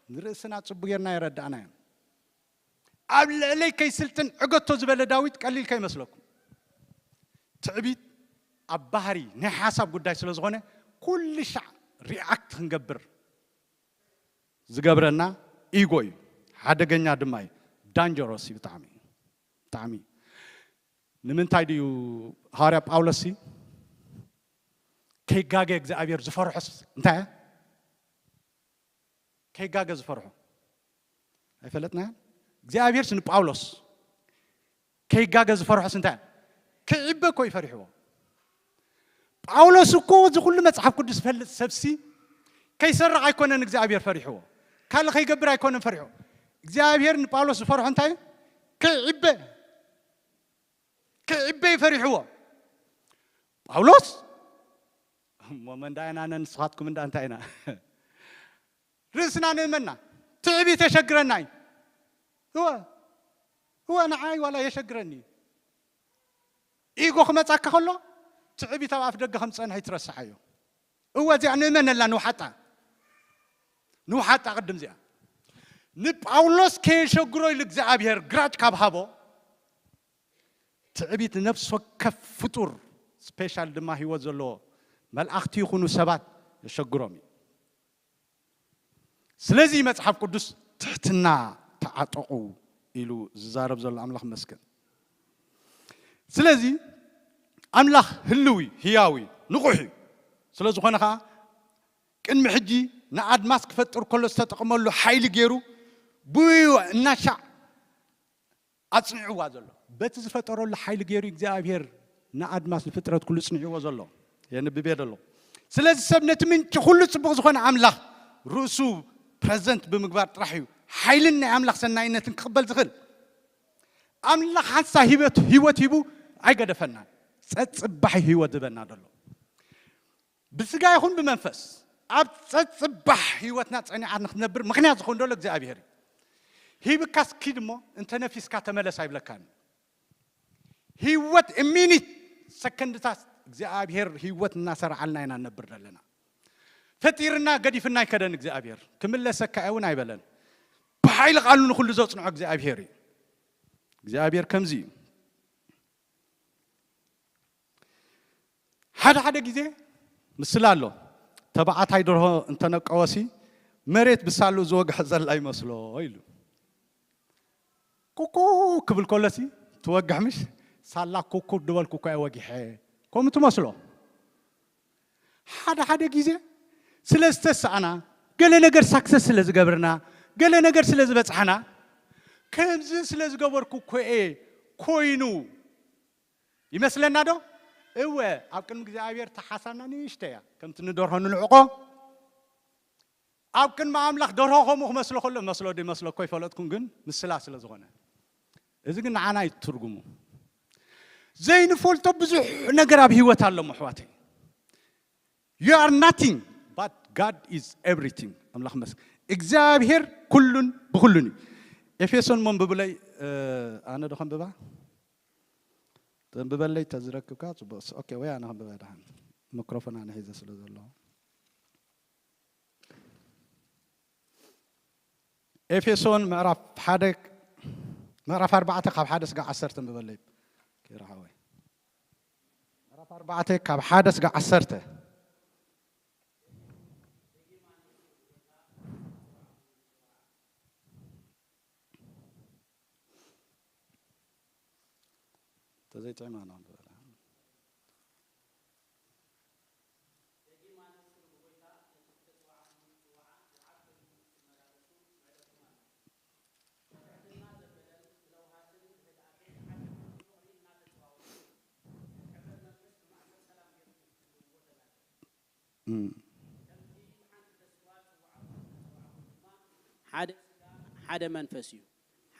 ንርእስና ጽቡቕ ጌርና የረዳእናዮ። ኣብ ልዕለይ ከይስልጥን ዕገቶ ዝበለ ዳዊት ቀሊል ከይመስለኩም። ትዕቢት ኣብ ባህሪ ናይ ሓሳብ ጉዳይ ስለ ዝኾነ ኩሉ ሻዕ ሪኣክት ክንገብር ዝገብረና ኢጎ እዩ። ሓደገኛ ድማ እዩ። ዳንጀሮስ እዩ ብጣዕሚ፣ ብጣዕሚ። ንምንታይ ድዩ ሃዋርያ ጳውሎስ ሲ ከይጋገ እግዚኣብሔር ዝፈርሖስ እንታይ እያ? ከይጋገ ዝፈርሖ ኣይፈለጥናያን። እግዚኣብሔርስ ንጳውሎስ ከይጋገ ዝፈርሖስ እንታይ እያ? ከይዕበ እኮ እዩ ፈሪሕዎ። ጳውሎስ እኮ እዚ ኩሉ መጽሓፍ ቅዱስ ዝፈልጥ ሰብሲ ከይሰርቕ ኣይኮነን እግዚኣብሔር ፈሪሕዎ። ካልእ ከይገብር ኣይኮነን ፈሪሕዎ። እግዚኣብሔር ንጳውሎስ ዝፈርሖ እንታይ እዩ? ከይዕበ፣ ከይዕበ እዩ ፈሪሕዎ። ጳውሎስ እሞ መን ደኣ ኢና ኣነ ንስኻትኩም እንዳ እንታይ ኢና? ርእስና ንእመና። ትዕቢት የሸግረና እዩ። እወ፣ እወ፣ ንዓይ ዋላ የሸግረኒ እዩ። ኢጎ ክመጻካ ከሎ ትዕቢት ኣብ ኣፍ ደገ ከም ዝጸንሐ ይትረስዓዮ። እወ፣ እዚኣ ንእመነላ፣ ንውሓጣ፣ ንውሓጣ ቅድም እዚኣ። ንጳውሎስ ከየሸግሮ ኢሉ እግዚኣብሔር ግራጭ ካብ ሃቦ፣ ትዕቢት ንነፍሲ ወከፍ ፍጡር፣ ስፔሻል ድማ ህይወት ዘለዎ፣ መላእኽቲ ይኹኑ ሰባት፣ የሸግሮም እዩ። ስለዚ መጽሓፍ ቅዱስ ትሕትና ተዓጠቑ ኢሉ ዝዛረብ ዘሎ ኣምላኽ መስገን። ስለዚ ኣምላኽ ህልው እዩ፣ ህያው እዩ፣ ንቑሕ እዩ። ስለ ዝኾነ ኸኣ ቅድሚ ሕጂ ንኣድማስ ክፈጥር ከሎ ዝተጠቕመሉ ሓይሊ ገይሩ ብኡ እናሻዕ ኣጽኒዕዋ ዘሎ። በቲ ዝፈጠረሉ ሓይሊ ገይሩ እግዚኣብሔር ንኣድማስ ንፍጥረት ኩሉ ጽኒዕዎ ዘሎ የንብብ እየ ዘሎ። ስለዚ ሰብ ነቲ ምንጪ ኩሉ ጽቡቕ ዝኾነ ኣምላኽ ርእሱ ፕረዘንት ብምግባር ጥራሕ እዩ ሓይልን ናይ ኣምላኽ ሰናይነትን ክቕበል ዝኽእል። ኣምላኽ ሓንሳ ህይወት፣ ህይወት ሂቡ ኣይገደፈናን። ጸጽባሒ ህይወት ዝህበና ዘሎ። ብስጋ ይኹን ብመንፈስ ኣብ ጸጽባሕ ህይወትና ጸኒዓ ንክትነብር ምኽንያት ዝኾን ዘሎ እግዚኣብሔር እዩ። ሂብካስ ኪድ እሞ እንተ ነፊስካ ተመለስ ኣይብለካን። ህይወት ሚኒት ሰከንድታት እግዚኣብሔር ህይወት እናሰርዓልና ኢና ንነብር ዘለና። ፈጢርና ገዲፍና ኣይከደን እግዚኣብሔር። ክምለሰካ እውን ኣይበለን። ብሓይሊ ቃሉ ንኹሉ ዘጽንዖ እግዚኣብሔር እዩ። እግዚኣብሔር ከምዚ እዩ። ሓደ ሓደ ግዜ ምስላ ኣሎ። ተባዕታይ ደርሆ እንተነቀወሲ መሬት ብሳሉ ዝወግሐ ዘላ ይመስሎ ኢሉ። ኩኩ ክብል ከሎሲ ትወግሕ ምሽ? ሳላ ኩኩ ድበልኩ እኮ እየ ወጊሐ። ከምኡ ትመስሎ። ሓደ ሓደ ግዜ ስለ ዝተሳእና፣ ገለ ነገር ሳክሰስ ስለ ዝገብርና፣ ገለ ነገር ስለ ዝበጽሓና፣ ከምዚ ስለ ዝገበርኩ እኮ እየ ኮይኑ ይመስለና ዶ? እወ፣ ኣብ ቅድሚ እግዚኣብሔር እታ ሓሳብና ንእሽተይ እያ። ከምቲ ንደርሆ ንልዕቆ፣ ኣብ ቅድሚ ኣምላኽ ደርሆ ከምኡ ክመስሎ ከሎ፣ መስሎ ዶ ይመስሎ እኮ ኣይፈለጥኩን፣ ግን ምስላ ስለ ዝኾነ። እዚ ግን ንዓና እዩ ትርጉሙ። ዘይንፈልጦ ብዙሕ ነገር ኣብ ህይወት ኣሎ፣ ኣሕዋተይ። You are nothing, but God is everything። ኣምላኽ መስገን። እግዚኣብሔር ኩሉን ብኹሉን እዩ። ኤፌሶን መንብብለይ፣ እ፣ ኣነ ዶ ከንብባ? ተንብበለይ ተዝረክብካ ጽቡቕ። ኦኬ፣ ወይ ኣነ ከንብባ ደሓን። ሚክሮፎን ኣነ ሒዘ ስለ ዘለኹ። ኤፌሶን ምዕራፍ ሓደ፣ ምዕራፍ ኣርባዕተ ካብ ሓደ ስጋዕ ዓሰርተ ኣንብበለይ። ኬራ ሓወይ። ምዕራፍ ኣርባዕተ ካብ ሓደ ስጋዕ ዓሰርተ። ተዘይጥዕማ ነው። እም። ሓደ ስጋ፣ ሓደ መንፈስ እዩ።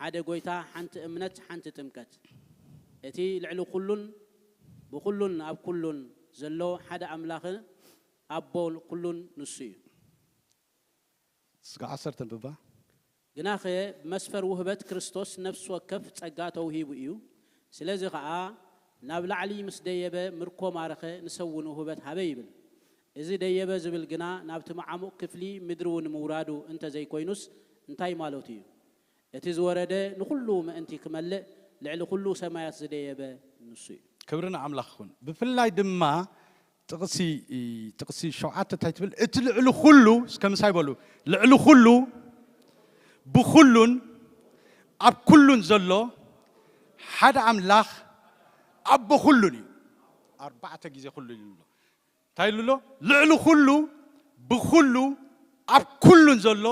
ሓደ ጎይታ፣ ሓንቲ እምነት፣ ሓንቲ ጥምቀት። እቲ ልዕሊ ኩሉን ብኩሉን ኣብ ኩሉን ዘሎ ሓደ ኣምላኽ ኣቦ ኩሉን ንሱ እዩ። ስጋ ዓሰርተ ብባ ግናኸ ብመስፈር ውህበት ክርስቶስ ነፍሲ ወከፍ ጸጋ ተውሂቡ እዩ። ስለዚ ኸኣ ናብ ላዕሊ ምስ ደየበ ምርኮ ማረኸ ንሰውን ውህበት ሃበ ይብል። እዚ ደየበ ዝብል ግና ናብቲ መዓሙቕ ክፍሊ ምድሪ እውን ምውራዱ እንተ ዘይኮይኑስ እንታይ ማለቱ እዩ? እቲ ዝወረደ ንኹሉ ምእንቲ ክመልእ ልዕሊ ኩሉ ሰማያት ዝደየበ ንሱ እዩ። ክብሪ ንኣምላኽ ይኹን። ብፍላይ ድማ ጥቕሲ ጥቕሲ ሸውዓተ እንታይ ትብል? እቲ ልዕሊ ኩሉ እስከ ምሳይ በሉ፣ ልዕሊ ኩሉ ብኩሉን ኣብ ኩሉን ዘሎ ሓደ ኣምላኽ ኣቦ ኩሉን እዩ። ኣርባዕተ ግዜ ኩሉ ኢሉ ኣሎ። እንታይ ኢሉ ኣሎ? ልዕሊ ኩሉ ብኩሉ ኣብ ኩሉን ዘሎ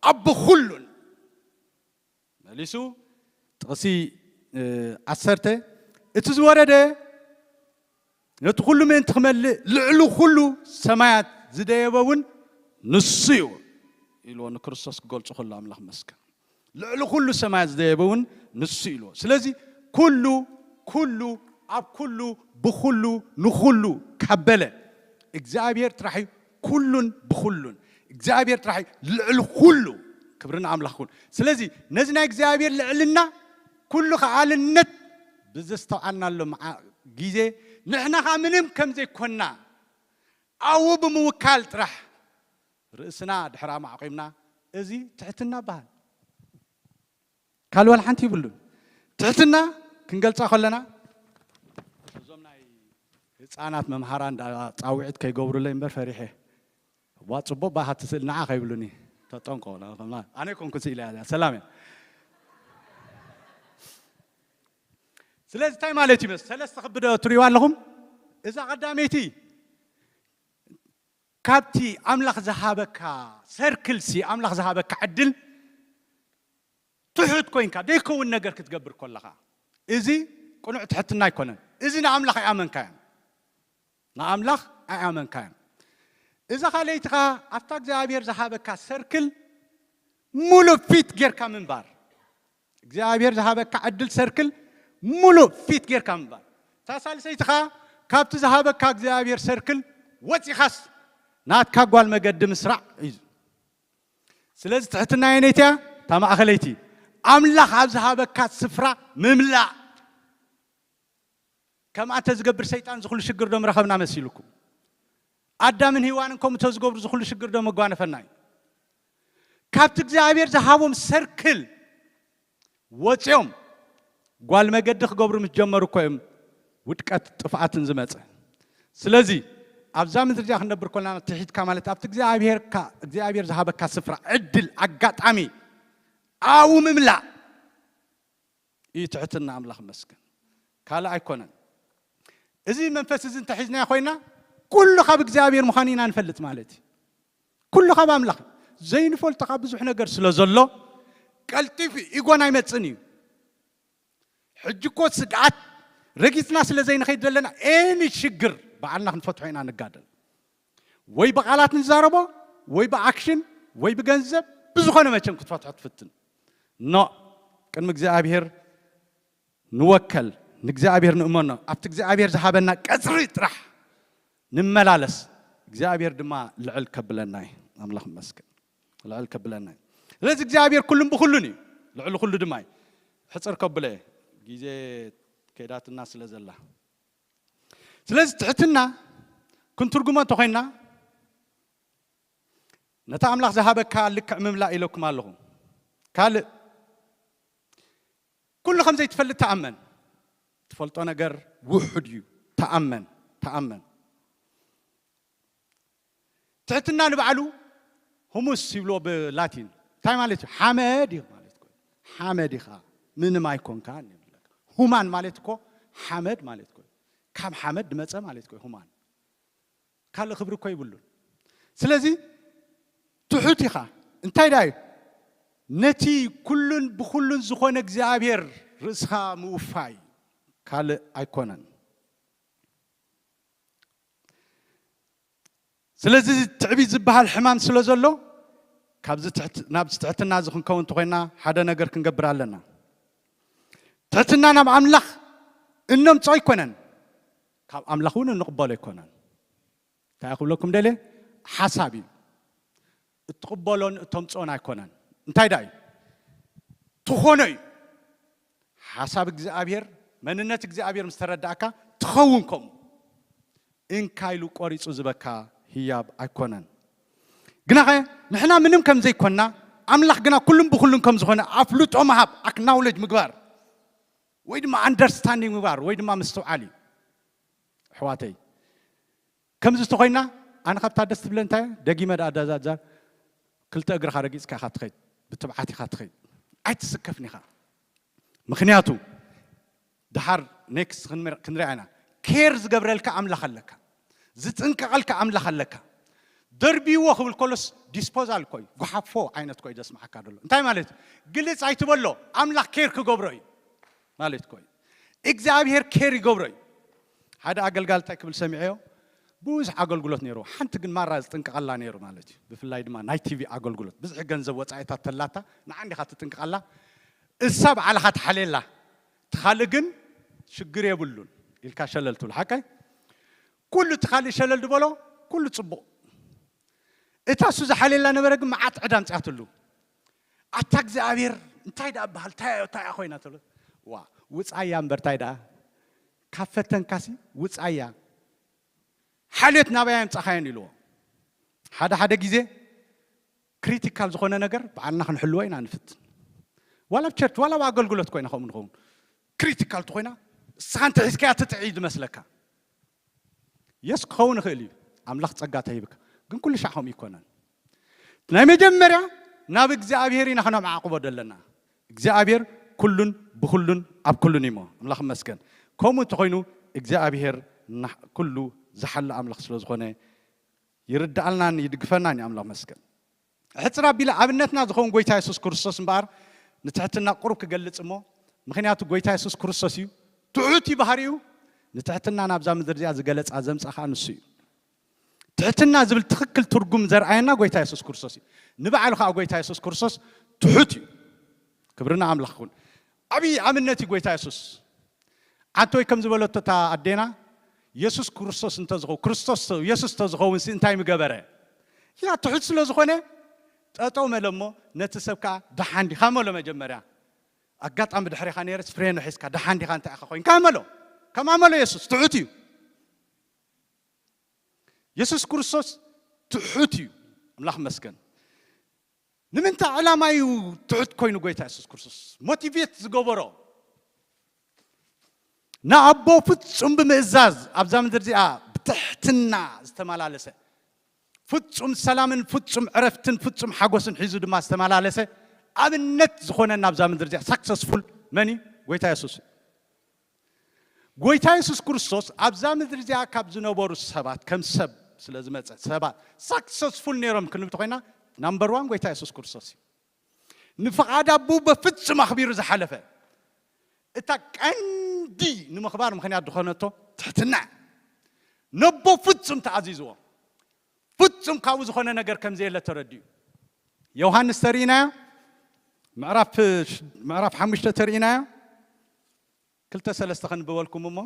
ኣቦ ኩሉን። መሊሱ ጥቕሲ ዓሰርተ፣ እቲ ዝወረደ ነቲ ኩሉ ምእንቲ ክመልእ ልዕሊ ኩሉ ሰማያት ዝደየበ እውን ንሱ እዩ ኢልዎ ንክርስቶስ ክገልጹ ከሎ ኣምላኽ መስገን። ልዕሊ ኩሉ ሰማያት ዝደየበ እውን ንሱ ኢልዎ። ስለዚ ኩሉ ኩሉ ኣብ ኩሉ ብኩሉ ንኩሉ ካብ በለ እግዚኣብሔር ጥራሕ እዩ ኩሉን ብኩሉን እግዚኣብሔር ጥራሕ እዩ ልዕሊ ኩሉ። ክብሪ ንኣምላኽ ይኹን። ስለዚ ነዚ ናይ እግዚኣብሔር ልዕልና ኩሉ ከኣልነት ብዘስተውዓልናሉ ግዜ ንሕና ከዓ ምንም ከም ዘይኮንና ኣብኡ ብምውካል ጥራሕ ርእስና ድሕር ኣማዕቂምና እዚ ትሕትና በሃል። ካልእ ዋላ ሓንቲ ይብሉን። ትሕትና ክንገልጻ ከለና እዞም ናይ ህፃናት መምሃራን ፃውዒት ከይገብሩለይ እምበር ፈሪሐ። ዋ ፅቡቅ ባሃቲ ስእል ንዓ ከይብሉኒ ተጠንቀ። ኣነ ኮንኩ ስኢለ እያ ሰላም እያ። ስለዚ እንታይ ማለት እዩ መስ ሰለስተ ክብደ ትሪእዋ ኣለኹም። እዛ ቀዳመይቲ ካብቲ ኣምላኽ ዝሃበካ ሰርክል ሲ ኣምላኽ ዝሃበካ ዕድል ትሑት ኮይንካ ዘይከውን ነገር ክትገብር ከለኻ እዚ ቅኑዕ ትሕትና ኣይኮነን። እዚ ንኣምላኽ ኣይኣመንካዮን። ንኣምላኽ ኣይኣመንካዮን። እዛ ካልኣይቲ ኸኣ ኣብታ እግዚኣብሔር ዝሃበካ ሰርክል ሙሉእ ፊት ጌርካ ምንባር። እግዚኣብሔር ዝሃበካ ዕድል ሰርክል ሙሉእ ፊት ጌርካ ምንባር። እታ ሳልሰይቲ ኸኣ ካብቲ ዝሃበካ እግዚኣብሔር ሰርክል ወፂኻስ ናትካ ጓል መገዲ ምስራዕ እዩ። ስለዚ ትሕትና የነይትያ እታ ማእኸለይቲ ኣምላኽ ኣብ ዝሃበካ ስፍራ ምምላእ። ከምኣ እንተዝገብር ሰይጣን ዝኹሉ ሽግር ዶ ምረኸብና መሲልኩም? ኣዳምን ሄዋንን ከምኡ እንተዝገብሩ ዝኹሉ ሽግር ዶ መጓነፈና እዩ? ካብቲ እግዚኣብሔር ዝሃቦም ሰርክል ወፂኦም ጓል መገዲ ክገብሩ ምስ ጀመሩ እኮ እዮም ውድቀት ጥፍኣትን ዝመፀ። ስለዚ ኣብዛ ምድሪ እዚኣ ክንነብር ኮልና ትሒትካ ማለት ኣብቲ እግዚኣብሔርካ እግዚኣብሔር ዝሃበካ ስፍራ ዕድል ኣጋጣሚ ኣብኡ ምምላእ እዩ ትሕትና። ኣምላኽ መስገን ካልእ ኣይኮነን። እዚ መንፈስ እዚ እንተሒዝናዮ ኮይና ኩሉ ካብ እግዚኣብሔር ምዃኑ ኢና ንፈልጥ ማለት እዩ። ኩሉ ካብ ኣምላኽ ዘይንፈልጦ ካብ ብዙሕ ነገር ስለ ዘሎ ቀልጢፉ ኢጎን ኣይመፅን እዩ። ሕጂ እኮ ስግኣት ረጊፅና ስለ ዘይንኸይድ ዘለና ኤኒ ሽግር ባዕልና ክንፈትሖ ኢና ንጋደል። ወይ ብቓላት ንዛረቦ ወይ ብኣክሽን ወይ ብገንዘብ ብዝኾነ መቸም ክትፈትሖ ትፍትን። ኖ ቅድሚ እግዚኣብሔር ንወከል ንእግዚኣብሔር ንእመኖ ኣብቲ እግዚኣብሔር ዝሃበና ቀፅሪ ጥራሕ ንመላለስ። እግዚኣብሔር ድማ ልዕል ከብለና እዩ። ኣምላኽ ይመስገን። ልዕል ከብለና እዩ። ስለዚ እግዚኣብሔር ኩሉን ብኩሉን እዩ። ልዕሊ ኩሉ ድማ እዩ። ሕፅር ከብሎ እየ። ግዜ ከይዳትና ስለ ዘላ። ስለዚ ትሕትና ክንትርጉሞ እንተኮይና ነቲ ኣምላኽ ዝሃበካ ልክዕ ምምላእ ኢለኩም ኣለኹ። ካልእ ኩሉ ከም ዘይትፈልጥ ተኣመን። ትፈልጦ ነገር ውሑድ እዩ። ተኣመን፣ ተኣመን። ትሕትና ንባዕሉ ሁሙስ ይብልዎ ብላቲን። እንታይ ማለት እዩ? ሓመድ እዩ ማለት እኮ። ሓመድ ኢኻ፣ ምንም ኣይኮንካን ይብለካ። ሁማን ማለት እኮ ሓመድ ማለት እኮ። ካብ ሓመድ ዝመፀ ማለት እኮ ሁማን። ካልእ ክብሪ እኮ ይብሉን። ስለዚ ትሑት ኢኻ። እንታይ ደኣ እዩ? ነቲ ኩሉን ብኩሉን ዝኾነ እግዚኣብሔር ርእስኻ ምውፋይ ካልእ ኣይኮነን። ስለዚ ትዕቢት ዝበሃል ሕማም ስለ ዘሎ፣ ካብዚ ትሕት-፣ ናብዚ ትሕትና እዚ ክንከውን እንተኾይና፣ ሓደ ነገር ክንገብር ኣለና። ትሕትና ናብ ኣምላኽ እነምጾ ኣይኮነን፣ ካብ ኣምላኽ እውን እንቕበሎ ኣይኮነን። እንታይ ክብለኩም ደልየ? ሓሳብ እዩ። እትቕበሎን እተምጽኦን ኣይኮነን። እንታይ ደኣ እዩ? ትኾኖ እዩ። ሓሳብ እግዚኣብሔር፣ መንነት እግዚኣብሔር ምስ ተረዳእካ፣ ትኸውን ከምኡ። እንካ ኢሉ ቆሪጹ ዝበካ ህያብ ኣይኮነን። ግናኸ ንሕና ምንም ከም ዘይኮንና፣ ኣምላኽ ግና ኩሉን ብኹሉን ከም ዝኾነ ኣፍልጦ ምሃብ፣ ኣክናውለጅ ምግባር፣ ወይ ድማ ኣንደርስታንዲንግ ምግባር፣ ወይ ድማ ምስትውዓል እዩ። ኣሕዋተይ፣ ከምዚ ተኾይና፣ ኣነ ካብታ ደስ ትብለ እንታይ እያ? ደጊመ ደኣ ዳዛዛ ክልተ እግርኻ ረጊጽካ ኢኻ ትኸይድ፣ ብትብዓት ኢኻ ትኸይድ። ኣይትስከፍን ኢኻ። ምኽንያቱ፣ ደሓር ኔክስት ክንምር-፣ ክንሪኣ ኢና። ኬር ዝገብረልካ ኣምላኽ ኣለካ። ዝጥንቀቐልካ ኣምላኽ ኣለካ። ደርብይዎ ክብል ከሎስ ዲስፖዛል እኮ እዩ። ጉሓፎ ዓይነት እኮ እዩ ዘስምዓካ ዘሎ። እንታይ ማለት እዩ? ግልጽ ኣይትበሎ። ኣምላኽ ኬር ክገብሮ እዩ ማለት እኮ እዩ። እግዚኣብሔር ኬር ይገብሮ እዩ። ሓደ ኣገልጋሊ እንታይ ክብል ሰሚዐዮ? ብዙሕ ኣገልግሎት ነይሩ። ሓንቲ ግን ማራ ዝጥንቀቐላ ነይሩ ማለት እዩ። ብፍላይ ድማ ናይ ቲቪ ኣገልግሎት። ብዙሕ ገንዘብ ወጻኢታት ተላታ፣ ንዓ እንዲኻ ትጥንቀቐላ። እሳ ባዕልኻ ትሓልየላ። እቲ ካልእ ግን ሽግር የብሉን ኢልካ ሸለል ትብል። ሓቀይ? ኩሉ እቲ ካልእ ሸለል ዝበሎ፣ ኩሉ ጽቡቕ። እታ እሱ ዝሓልየላ ነበረ ግን መዓት ዕዳ ኣምጺኣትሉ። ኣታ እግዚኣብሔር፣ እንታይ ደኣ በሃል? እንታይ እያ፣ እንታይ እያ ኮይና? ትብል። ዋ፣ ውጻያ እምበር እንታይ ደኣ? ካብ ፈተንካሲ ውጻያ። ሓልዮት ናበይ ኣምጻኻዮን ኢልዎ። ሓደ ሓደ ግዜ ክሪቲካል ዝኾነ ነገር ባዕልና ክንሕልዎ ኢና ንፍትን። ዋላ ኣብ ቸርች፣ ዋላ ኣብ ኣገልግሎት ኮይና ከምኡ ንኸውን። ክሪቲካል ተኾይና፣ ንስኻ እንተ ሒዝካያ ትጥዒ እዩ ዝመስለካ። የስ ክኸውን ይኽእል እዩ፣ ኣምላኽ ጸጋ ተሂብካ። ግን ኩሉ ሻዕ ከምኡ ይኮነን። ናይ መጀመርያ ናብ እግዚኣብሔር ኢና ከነማዕቕቦ ዘለና። እግዚኣብሔር ኩሉን ብኩሉን ኣብ ኩሉን እዩ እሞ፣ ኣምላኽ ይመስገን። ከምኡ እንተኾይኑ እግዚኣብሔር ና-፣ ኩሉ ዝሓሊ ኣምላኽ ስለ ዝኾነ ይርድኣልናን ይድግፈናን እዩ፣ ኣምላኽ ይመስገን። ሕጽር ኣቢለ ኣብነትና ዝኸውን ጎይታ የሱስ ክርስቶስ እምበኣር ንትሕትና ቁሩብ ክገልጽ እሞ፣ ምኽንያቱ ጎይታ የሱስ ክርስቶስ እዩ፣ ትሑት እዩ ባህሪኡ፣ ንትሕትና ናብዛ ምድሪ እዚኣ ዝገለጻ ዘምጻ ከኣ ንሱ እዩ። ትሕትና ዝብል ትኽክል ትርጉም ዘርኣየና ጎይታ የሱስ ክርስቶስ እዩ። ንባዕሉ ከኣ ጎይታ የሱስ ክርስቶስ ትሑት እዩ። ክብርና ኣምላኽ ይኹን። ዓብዪ ኣብነት እዩ ጎይታ የሱስ። ዓንተወይ ከም ዝበለቶ እታ ኣዴና፣ የሱስ ክርስቶስ እንተዝኸው-፣ ክርስቶስ የሱስ እንተዝኸውን ሲ እንታይ ምገበረ? ኢላ ትሑት ስለ ዝኾነ ጠጠው መለ እሞ ነቲ ሰብ ከኣ ደሓን ዲኻ መሎ መጀመርያ። ኣጋጣሚ ድሕሬኻ ነይረስ ፍሬኖ ሒዝካ ደሓን ዲኻ እንታይ ኢኻ ኮይንካ መሎ። ከምኣ መሎ የሱስ ትሑት እዩ። የሱስ ክርስቶስ ትሑት እዩ። ኣምላኽ መስገን። ንምንታይ ዕላማ እዩ ትሑት ኮይኑ ጎይታ የሱስ ክርስቶስ? ሞቲቬት ዝገበሮ ንኣቦ ፍጹም ብምእዛዝ ኣብዛ ምድሪ እዚኣ ብትሕትና ዝተመላለሰ፣ ፍጹም ሰላምን ፍጹም ዕረፍትን ፍጹም ሓጎስን ሒዙ ድማ ዝተመላለሰ ኣብነት ዝኾነና ኣብዛ ምድሪ እዚኣ ሳክሰስፉል መን እዩ? ጎይታ የሱስ እዩ። ጎይታ የሱስ ክርስቶስ ኣብዛ ምድሪ እዚኣ ካብ ዝነበሩ ሰባት ከም ሰብ ስለ ዝመጸ ሰባት ሳክሰስፉል ነይሮም ክንብል ተኾይና ናምበር ዋን ጎይታ የሱስ ክርስቶስ እዩ። ንፍቓድ ኣቦኡ በፍጹም ኣኽቢሩ ዝሓለፈ እታ ቀንዲ ንምኽባር ምኽንያት ዝኾነቶ ትሕትና ነቦ ፍጹም ተኣዚዝዎ ፍጹም ካብኡ ዝኾነ ነገር ከም ዘየለ ተረዲኡ ዮሃንስ ተርኢናዮ ምዕራፍ ምዕራፍ ሓሙሽተ ተርኢናዮ ክልተ ሰለስተ ከንብበልኩም እሞ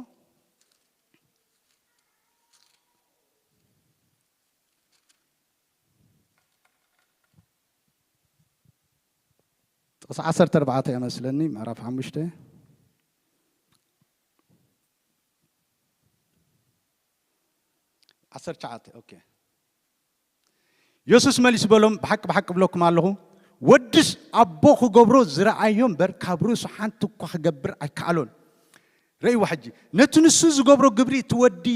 ጥቕሲ ዓሰርተ ኣርባዕተ እያ መስለኒ ምዕራፍ ሓሙሽተ ዓሰርተ ትሽዓተ ኦኬ የሱስ መሊሱ በሎም ብሓቂ ብሓቂ ብለኩም ኣለኹ ወድስ ኣቦ ክገብሮ ዝረኣዮ እምበር ካብ ርእሱ ሓንቲ እኳ ክገብር ኣይከኣሎን ርእይዎ ሕጂ ነቲ ንሱ ዝገብሮ ግብሪ እቲ ወዲ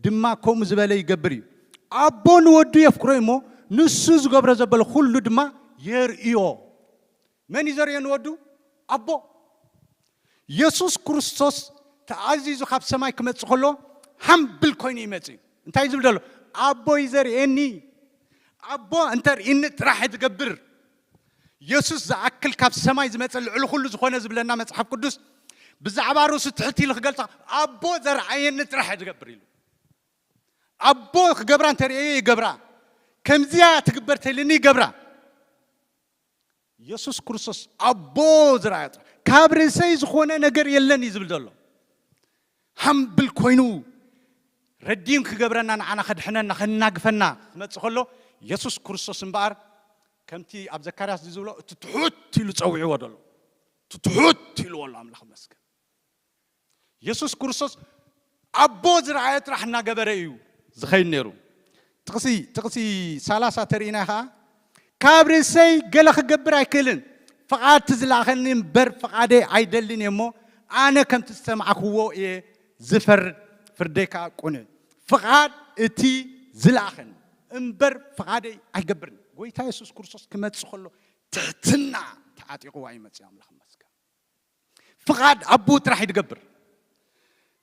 ድማ ከምኡ ዝበለ ይገብር እዩ ኣቦ ንወዱ የፍቅሮ እሞ ንሱ ዝገብሮ ዘበለ ኩሉ ድማ የርእዮ መን እዩ ዘርእዮ ንወዱ ኣቦ የሱስ ክርስቶስ ተኣዚዙ ካብ ሰማይ ክመጽእ ከሎ ሃምብል ኮይኑ ይመጽእ እዩ እንታይ ዝብል ዘሎ ኣቦ እዩ ዘርእየኒ ኣቦ እንተ ርእኒ ጥራሕ ዝገብር የሱስ ዝኣክል ካብ ሰማይ ዝመጸ ልዕሊ ኩሉ ዝኾነ ዝብለና መጽሓፍ ቅዱስ ብዛዕባ ርእሱ ትሕት ኢሉ ክገልጻ ኣቦ ዘርኣየኒ ጥራሕ ዝገብር ኢሉ ኣቦ ክገብራ እንተርእየዮ ይገብራ። ከምዚያ ትግበር ተልኒ ይገብራ። የሱስ ክርስቶስ ኣቦ ዝረኣዮ ጥራሕ፣ ካብ ርእሰይ ዝኾነ ነገር የለን እዩ ዝብል ዘሎ። ሃምብል ኮይኑ ረዲም ክገብረና፣ ንዓና ከድሕነና፣ ከናግፈና ክመጽእ ከሎ፣ የሱስ ክርስቶስ እምበኣር ከምቲ ኣብ ዘካርያስ ዝብሎ፣ እቲ ትሑት ኢሉ ጸዊዕዎ ዘሎ፣ እቲ ትሑት ኢልዎ ኣሎ። ኣምላኽ ይመስገን። የሱስ ክርስቶስ ኣቦ ዝረኣየ ጥራሕ እናገበረ እዩ ዝኸይድ ነይሩ። ጥቕሲ ጥቕሲ ሰላሳ ተርእይና ከዓ፣ ካብ ርእሰይ ገለ ክገብር ኣይክእልን፣ ፍቓድ እቲ ዝለኣኸኒ እምበር ፍቓደይ ኣይደልን እየ እሞ፣ ኣነ ከምቲ ዝሰማዕክዎ እየ ዝፈርድ፣ ፍርደይ ከዓ ቅኑዕ። ፍቓድ እቲ ዝለኣኸኒ እምበር ፍቓደይ ኣይገብርን። ጎይታ የሱስ ክርስቶስ ክመጽእ ከሎ ትሕትና ተዓጢቕዋ እዩ መጽእ። ኣምላኽ ይመስገን። ፍቓድ ኣቦኡ ጥራሕ እዩ ዝገብር።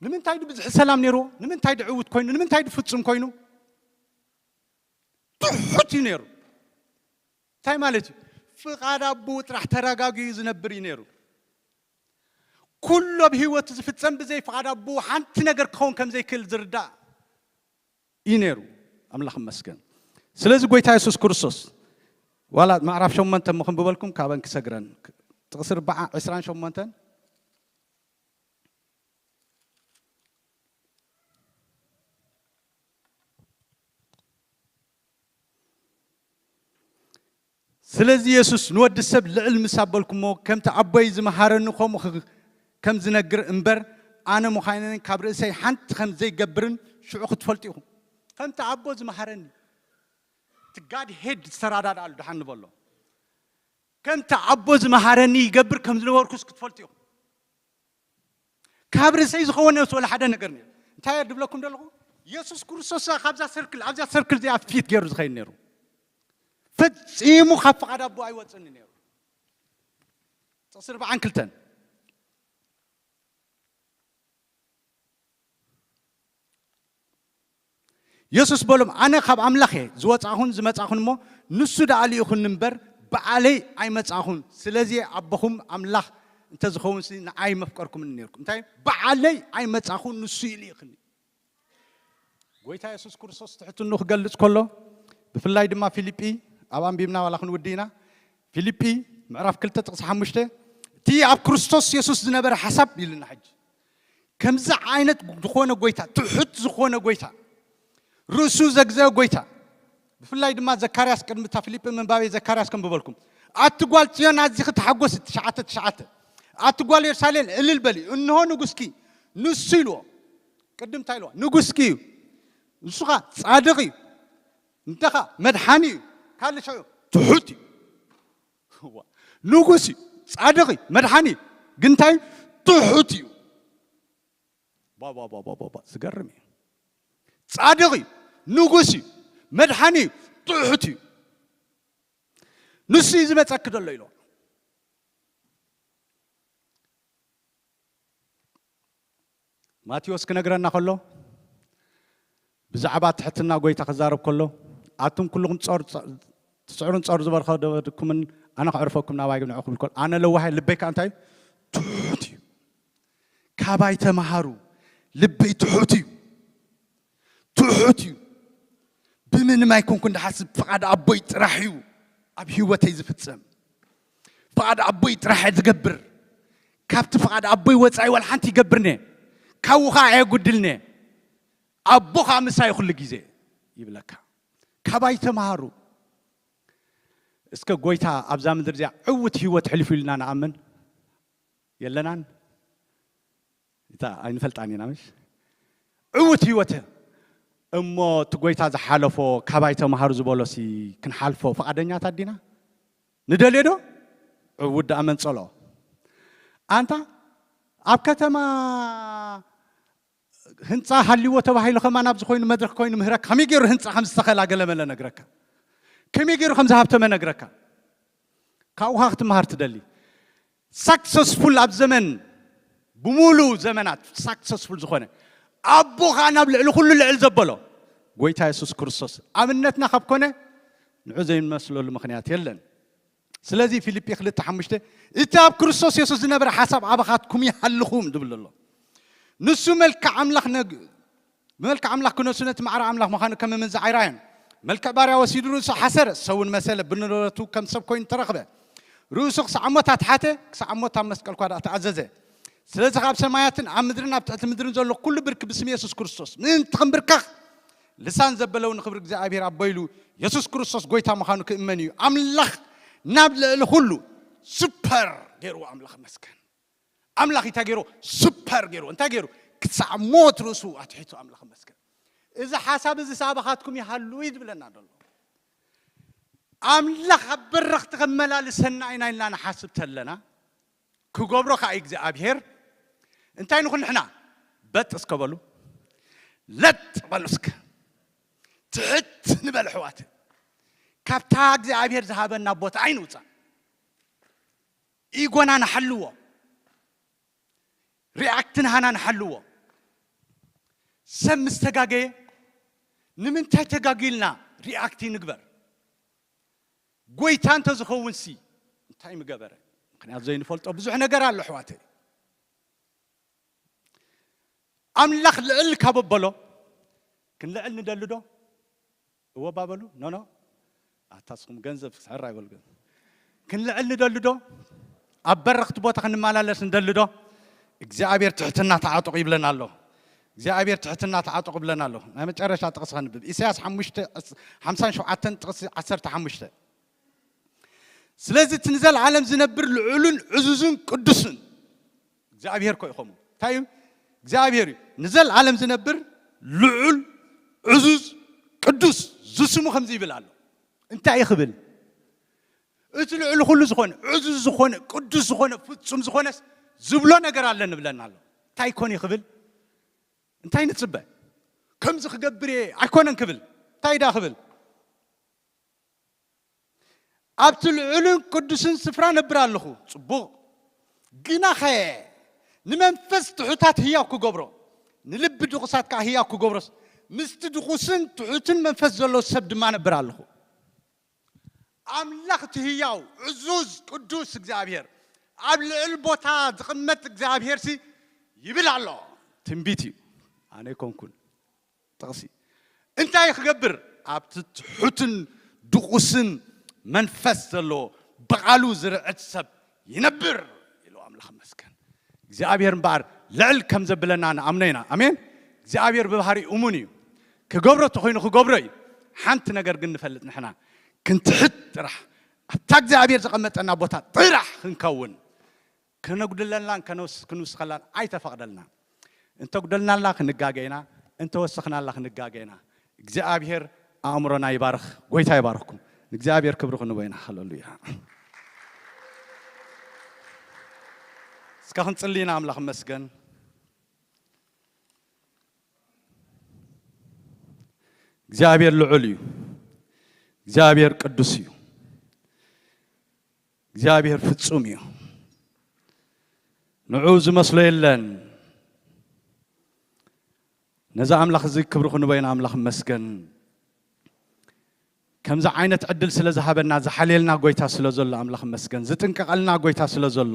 ንምንታይ ድብዝሒ ሰላም ነይርዎ? ንምንታይ ድዕውት ኮይኑ? ንምንታይ ድፍጹም ኮይኑ? ትሑት እዩ ነይሩ። እንታይ ማለት እዩ? ፍቓድ ኣቦኡ ጥራሕ ተረጋጊኡ ዝነብር እዩ ነይሩ። ኩሉ ኣብ ህይወቱ ዝፍጸም ብዘይ ፍቓድ ኣቦኡ ሓንቲ ነገር ክኸውን ከም ዘይክእል ዝርዳእ እዩ ነይሩ። ኣምላኽ ይመስገን። ስለዚ ጎይታ የሱስ ክርስቶስ፣ ዋላ ምዕራፍ ሸሞንተ እሞ ክንብበልኩም፣ ካበን ክሰግረን፣ ጥቕሲ ኣርብዓ፣ ዕስራን ሸሞንተን። ስለዚ የሱስ ንወዲ ሰብ ልዕል ምስ ኣበልኩሞ፣ ከምቲ ኣቦይ ዝመሃረኒ ከምኡ ኽ-፣ ከም ዝነግር እምበር፣ ኣነ ምዃነን ካብ ርእሰይ ሓንቲ ከም ዘይገብርን ሽዑ ክትፈልጡ ኢኹም። ከምቲ ኣቦ ዝመሃረኒ፣ እቲ ጋድ ሄድ ዝተራዳድኣሉ ደሓን ንበሎ። ከምቲ ኣቦ ዝመሃረኒ ይገብር ከም ዝነበርኩስ ክትፈልጡ ኢኹም። ካብ ርእሰይ ዝኸውን ነብሲ ወላ ሓደ ነገር ነይሩ። እንታይ እየ ድብለኩም ዘለኹ? የሱስ ክርስቶስ ካብዛ ሰርክል፣ ኣብዛ ሰርክል እዚኣ ፊት ገይሩ ዝኸይድ ነይሩ። ፈጺሙ ካብ ፍቓድ ኣቦ ኣይወጽእን ነይሩ። ጥቕሲ ኣርብዓን ክልተን። የሱስ በሎም፣ ኣነ ካብ ኣምላኽ እየ ዝወጻኹን ዝመጻኹን እሞ፣ ንሱ ደኣ ልኢኹኒ እምበር፣ በዓለይ ኣይመጻኹን። ስለዚ ኣቦኹም ኣምላኽ እንተዝኸውንሲ ንዓይ መፍቀርኩምኒ ነይርኩም። እንታይ? በዓለይ ኣይመጻኹን፣ ንሱ እዩ ልኢኽኒ። ጎይታ የሱስ ክርስቶስ ትሕትኑ ክገልጽ ከሎ፣ ብፍላይ ድማ ፊልጲ፣ ኣብ ኣንቢብና ዋላ ክንውዲ ኢና፣ ፊልጲ ምዕራፍ ክልተ ጥቕሲ ሓሙሽተ፣ እቲ ኣብ ክርስቶስ የሱስ ዝነበረ ሓሳብ ኢልና ሕጂ፣ ከምዚ ዓይነት ዝኾነ ጎይታ፣ ትሑት ዝኾነ ጎይታ፣ ርእሱ ዘግዘ ጎይታ፣ ብፍላይ ድማ ዘካርያስ፣ ቅድሚ እታ ፊልጲ ምንባበይ ዘካርያስ ከንብበልኩም። ኣቲ ጓል ጽዮን ኣዚኺ ተሓጎሲ፣ ትሽዓተ ትሽዓተ። ኣቲ ጓል የሩሳሌም እልል በሊ፣ እንሆ ንጉስኪ ንሱ ኢልዎ። ቅድም እንታይ ኢልዎ? ንጉስኪ እዩ። ንሱ ኸኣ ጻድቕ እዩ። እንተ ኸኣ መድሓኒ እዩ። ካልእ ሽዑ ትሑት እዩ። እዋ። ንጉስ እዩ። ጻድቕ እዩ። መድሓኒ እዩ። ግን እንታይ እዩ? ትሑት እዩ። ባ፣ ባ፣ ባ፣ ባ፣ ባ፣ ባ። ዝገርም እዩ። ጻድቕ እዩ። ንጉስ እዩ። መድሓኒ እዩ። ትሑት እዩ። ንሱ እዩ ዝመጸኪ ዘሎ ኢልዎ። ማቴዎስ ክነግረና ከሎ፣ ብዛዕባ ትሕትና ጎይታ ክዛረብ ከሎ፣ ኣቱም ኩልኹም ጾር፣ ትጽዕሩን ጾር ዝበዝሖ ደበድኩምን፣ ኣነ ከዕርፈኩም ናባይ ንዑ ክብል ከሎ፣ ኣነ ለዋህ እየ፣ ልበይ ከኣ እንታይ እዩ? ትሑት እዩ። ካባይ ተማሃሩ፣ ልበይ ትሑት እዩ። ትሑት እዩ። ብምንም ኣይኮንኩን ዝሓስብ፣ ፍቓድ ኣቦይ ጥራሕ እዩ ኣብ ህይወተይ ዝፍጸም። ፍቓድ ኣቦይ ጥራሕ እየ ዝገብር። ካብቲ ፍቓድ ኣቦይ ወጻኢ ዋላ ሓንቲ ይገብርኒ። ካብኡ ኸዓ ኣየጉድልኒ። ኣቦ ኸዓ ምሳይ ኩሉ ግዜ ይብለካ። ካባይ ተማሃሩ። እስከ ጎይታ ኣብዛ ምድሪ እዚኣ ዕውት ህይወት ሕሊፉ ኢልና ንኣምን የለናን? እታ ኣይንፈልጣን ኢና፣ ምሽ? ዕውት ህይወት እሞ እቲ ጎይታ ዝሓለፎ ካባይ ተማሃሩ ዝበሎሲ ክንሓልፎ ፍቓደኛታት ዲና? ንደልዮ ዶ? ዕውት ደኣ መንጸሎ። ኣንታ ኣብ ከተማ ህንጻ ሃልይዎ ተባሂሉ ከማን ኣብዚ ኮይኑ መድረኽ ኮይኑ ምህረካ፣ ከመይ ገይሩ ህንጻ ከም ዝተኸላ ገለ መለ ነግረካ፣ ከመይ ገይሩ ከም ዝሃብተመ ነግረካ። ካብኡ ኸኣ ክትመሃር ትደሊ። ሳክሰስፉል ኣብ ዘመን ብምሉእ ዘመናት ሳክሰስፉል ዝኾነ ኣቦ ኸኣ ናብ ልዕሊ ኩሉ ልዕል ዘበሎ ጎይታ የሱስ ክርስቶስ ኣብነትና ካብ ኮነ ንዑ ዘይንመስለሉ ምኽንያት የለን። ስለዚ ፊልጲ ክልተ ሓሙሽተ እቲ ኣብ ክርስቶስ የሱስ ዝነበረ ሓሳብ ኣባኻትኩም ይሃልኹም ዝብል ዘሎ። ንሱ መልክዕ ኣምላኽ ነግ-፣ ብመልክዕ ኣምላኽ ክነሱ ነቲ ማዕረ ኣምላኽ ምዃኑ ከም ምምንዛዕ ኣይረኣየን። መልክዕ ባርያ ወሲዱ ርእሱ ሓሰረ፣ ሰውን መሰለ፣ ብንብረቱ ከም ሰብ ኮይኑ ተረኽበ። ርእሱ ክሳዕ ሞት ኣትሓተ፣ ክሳዕ ሞት ኣብ መስቀል ኳ ደኣ ተኣዘዘ። ስለዚ ካብ ሰማያትን ኣብ ምድርን ኣብ ትሕቲ ምድርን ዘሎ ኩሉ ብርኪ ብስም የሱስ ክርስቶስ ምእንቲ ክንብርከኽ፣ ልሳን ዘበለ እውን ንኽብሪ እግዚኣብሔር ኣቦ ኢሉ የሱስ ክርስቶስ ጎይታ ምዃኑ ክእመን እዩ። ኣምላኽ ናብ ልዕሊ ኩሉ ሱፐር ገይርዎ። ኣምላኽ ይመስገን። ኣምላኽ እንታይ ገይሩ? ሱፐር ገይሩ። እንታይ ገይሩ? ክሳዕ ሞት ርእሱ ኣትሒቱ። ኣምላኽ ይመስገን። እዚ ሓሳብ እዚ ሳባኻትኩም ይሃሉ እዩ ዝብለና ዘሎ። ኣምላኽ ኣብ በረኽቲ ከመላልሰና ኢና ኢልና ንሓስብ ተለና፣ ክገብሮ ከኣ እግዚኣብሔር እንታይ ንኹን ንሕና በጥ እስከ በሉ፣ ለጥ በሉ እስከ፣ ትሕት ንበል ኣሕዋት። ካብታ እግዚኣብሔር ዝሃበና ቦታ ኣይንውፃእ። ኢጎና ንሓልዎ፣ ሪኣክት ንሃና ንሓልዎ። ሰብ ምስ ተጋገየ ንምንታይ ተጋጊልና ሪኣክት ይንግበር? ጎይታ እንተዝኸውን ሲ እንታይ ምገበረ? ምኽንያቱ ዘይንፈልጦ ብዙሕ ነገር ኣሎ ኣሕዋተይ። ኣምላኽ ልዕል ካብ ኣበሎ ክንልዕል ንደሊ ዶ? እወ ባበሉ። ኖ ኖ፣ ኣታ ስኹም ገንዘብ ክስሕር ኣይበልኩ። ክንልዕል ንደሊ ዶ? ኣብ በረኽቲ ቦታ ክንመላለስ ንደሊ ዶ? እግዚኣብሔር ትሕትና ተዓጠቑ ይብለና ኣሎ። እግዚኣብሔር ትሕትና ተዓጠቑ ይብለና ኣሎ። ናይ መጨረሻ ጥቕሲ ከንብብ፣ ኢሳያስ ሓሙሽተ፣ ሓምሳን ሸውዓተን ጥቕሲ ዓሰርተ ሓሙሽተ። ስለዚ እቲ ንዘለዓለም ዝነብር ልዑልን ዕዙዝን ቅዱስን እግዚኣብሔር ኮ ይኸሙ እንታይ እዩ? እግዚኣብሔር እዩ። ንዘለዓለም ዝነብር ልዑል ዕዙዝ ቅዱስ ዝስሙ ከምዚ ይብል ኣሎ። እንታይ እዩ ክብል? እቲ ልዑል ኩሉ ዝኾነ፣ ዕዙዝ ዝኾነ፣ ቅዱስ ዝኾነ፣ ፍጹም ዝኾነስ ዝብሎ ነገር ኣለ ንብለና ኣሎ። እንታይ ኮን እዩ ክብል? እንታይ ንጽበ? ከምዚ ክገብር እየ ኣይኮነን ክብል። እንታይ ዳ ክብል? ኣብቲ ልዑልን ቅዱስን ስፍራ ነብር ኣለኹ። ጽቡቕ። ግናኸ ንመንፈስ ትሑታት ህያው ክገብሮ፣ ንልቢ ድቑሳት ከኣ ህያው ክገብሮስ፣ ምስቲ ድቑስን ትሑትን መንፈስ ዘለዎ ሰብ ድማ ነብር ኣለኹ። ኣምላኽ እቲ ህያው፣ ዕዙዝ፣ ቅዱስ እግዚኣብሔር፣ ኣብ ልዕል ቦታ ዝቕመጥ እግዚኣብሔር ሲ ይብል ኣሎ። ትንቢት እዩ። ኣነ ኣይኮንኩን። ጥቕሲ እንታይ ክገብር? ኣብቲ ትሑትን ድቑስን መንፈስ ዘለዎ ብቓሉ ዝርዕድ ሰብ ይነብር ኢሉ። ኣምላኽ መስገን። እግዚኣብሔር እምበኣር ልዕል ከም ዘብለና ንኣምኖ ኢና። ኣሜን። እግዚኣብሔር ብባህሪ እሙን እዩ። ክገብሮ ተኾይኑ ክገብሮ እዩ። ሓንቲ ነገር ግን ንፈልጥ ንሕና፣ ክንትሕት ጥራሕ፣ ኣብታ እግዚኣብሔር ዘቐመጠና ቦታ ጥራሕ ክንከውን፣ ከነጉድለላን ከነውስ-፣ ክንውስኸላን ኣይተፈቕደልና። እንተጉደልናላ ክንጋገ ኢና፣ እንተወሰኽናላ ክንጋገ ኢና። እግዚኣብሔር ኣእምሮና ይባርኽ። ጎይታ ይባርኽኩም። ንእግዚኣብሔር ክብሪ ክንቦ ኢና። ሃሌሉያ። እስከ ክንጽሊ ኢና። ኣምላኽ መስገን። እግዚኣብሔር ልዑል እዩ። እግዚኣብሔር ቅዱስ እዩ። እግዚኣብሔር ፍጹም እዩ። ንዑ ዝመስሎ የለን። ነዚ ኣምላኽ እዚ ክብሪ ክንቦ ኢና። ኣምላኽ መስገን። ከምዚ ዓይነት ዕድል ስለ ዝሃበና፣ ዝሓልየልና ጎይታ ስለ ዘሎ ኣምላኽ መስገን። ዝጥንቀቐልና ጎይታ ስለ ዘሎ፣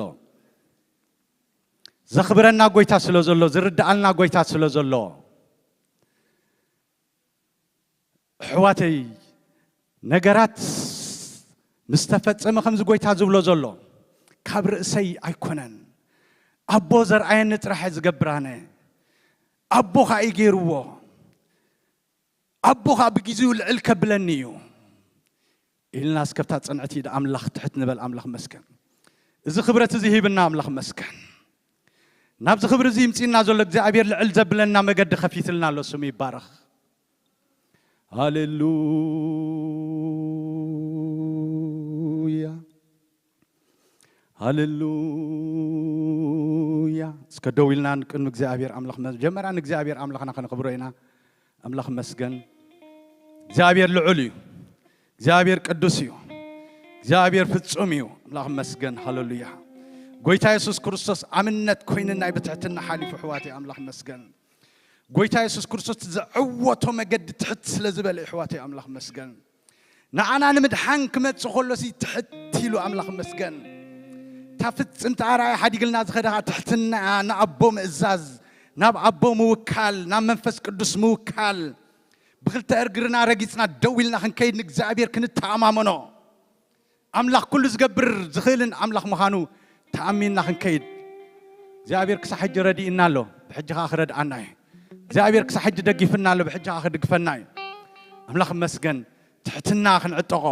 ዘኽብረና ጎይታ ስለ ዘሎ፣ ዝርድኣልና ጎይታ ስለ ዘሎ፣ ኣሕዋተይ፣ ነገራት ምስ ተፈጸመ ከምዚ ጎይታ ዝብሎ ዘሎ፣ ካብ ርእሰይ ኣይኮነን። ኣቦ ዘርኣየኒ ጥራሕ እየ ዝገብር ኣነ። ኣቦ ኸኣ እዩ ገይርዎ። ኣቦ ኸኣ ብግዜኡ ልዕል ከብለኒ እዩ ኢልና እስከብታ ጽንዕቲ ኢድ ኣምላኽ ትሕት ንበል። ኣምላኽ መስገን። እዚ ክብረት እዚ ሂብና ኣምላኽ መስገን። ናብዚ ክብሪ እዚ ይምጽእና ዘሎ እግዚኣብሔር ልዕል ዘብለና መገዲ ከፊትልና ኣሎ። ስሙ ይባረኽ። ሃሌሉያ፣ ሃሌሉያ። እስከ ደው ኢልና ንቅድሚ እግዚኣብሔር ኣምላኽ መጀመርያ ንእግዚኣብሔር ኣምላኽና ከነኽብሮ ኢና። ኣምላኽ መስገን። እግዚኣብሔር ልዑል እዩ። እግዚኣብሔር ቅዱስ እዩ። እግዚኣብሔር ፍጹም እዩ። ኣምላኽ መስገን። ሃሌሉያ። ጎይታ የሱስ ክርስቶስ ኣምነት ኮይንና ብትሕትና ሓሊፉ፣ ኣሕዋተይ፣ ኣምላኽ መስገን። ጎይታ የሱስ ክርስቶስ ዘዕወቶ መገዲ ትሕት ስለ ዝበለ፣ ኣሕዋተይ፣ ኣምላኽ መስገን። ንዓና ንምድሓን ክመጽእ ከሎሲ ትሕት ኢሉ፣ ኣምላኽ መስገን። እታ ፍጽምቲ ኣርኣያ ሓዲግልና ዝኸደ ከኣ ትሕትና እያ፣ ንኣቦ ምእዛዝ፣ ናብ ኣቦ ምውካል፣ ናብ መንፈስ ቅዱስ ምውካል፣ ብኽልተ እግርና ረጊጽና ደው ኢልና ክንከይድ ንእግዚኣብሔር ክንተኣማመኖ። ኣምላኽ ኩሉ ዝገብር ዝኽእልን ኣምላኽ ምዃኑ ተኣሚንና ክንከይድ እግዚኣብሔር ክሳብ ሕጂ ረዲእና ኣሎ፣ ብሕጂ ኸዓ ክረድኣና እዩ። እግዚኣብሔር ክሳብ ሕጂ ደጊፍና ኣሎ፣ ብሕጂ ኸዓ ክድግፈና እዩ። ኣምላኽ ይመስገን። ትሕትና ክንዕጠቖ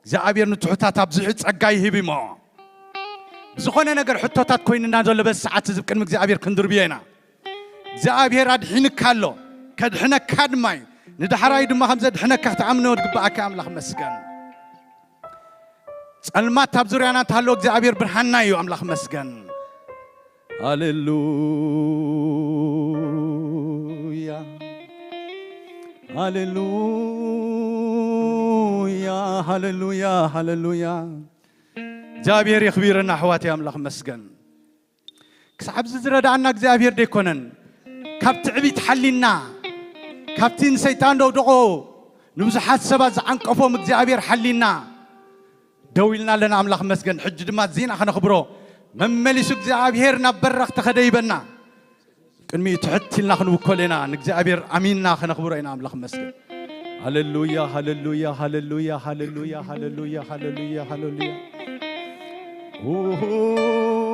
እግዚኣብሔር ንትሑታት ኣብዚሑ ጸጋ ይህብ እሞ። ብዝኾነ ነገር ሕቶታት ኮይንና ዘሎ በዚ ሰዓት እዚ ቅድሚ እግዚኣብሔር ክንድርብዮ ኢና። እግዚኣብሔር ኣድሒንካ ኣሎ፣ ከድሕነካ ድማ እዩ። ንዳሕራይ ድማ ከም ዘድሕነካ ክትኣምኖ ዝግብኣካ ኣምላኽ መስገን። ጸልማት ኣብ ዙርያና እንተሃለወ እግዚኣብሔር ብርሃንና እዩ። ኣምላኽ መስገን። ሃሌሉያ፣ ሃሌሉያ፣ ሃሌሉያ፣ ሃሌሉያ። እግዚኣብሔር የኽቢረና ኣሕዋት፣ ኣምላኽ መስገን። ክሳብ እዚ ዝረድኣና እግዚኣብሔር ደይኮነን። ካብ ትዕቢት ሓሊና፣ ካብቲ ንሰይጣን ደውደቆ ንብዙሓት ሰባት ዝዓንቀፎም እግዚኣብሔር ሓሊና ደው ኢልና ኣለና። ኣምላኽ መስገን። ሕጂ ድማ ዜና ከነኽብሮ መመሊሱ እግዚኣብሔር ናብ በረኽቲ ከደይበና ቅድሚኡ ትሕት ኢልና ክንውከሎ ኢና። ንእግዚኣብሔር ኣሚንና ከነኽብሮ ኢና። ኣምላኽ መስገን። ሃሌሉያ፣ ሃሌሉያ፣ ሃሌሉያ፣ ሃሌሉያ፣ ሃሌሉያ፣ ሃሌሉያ፣ ሃሌሉያ። ኡሁ።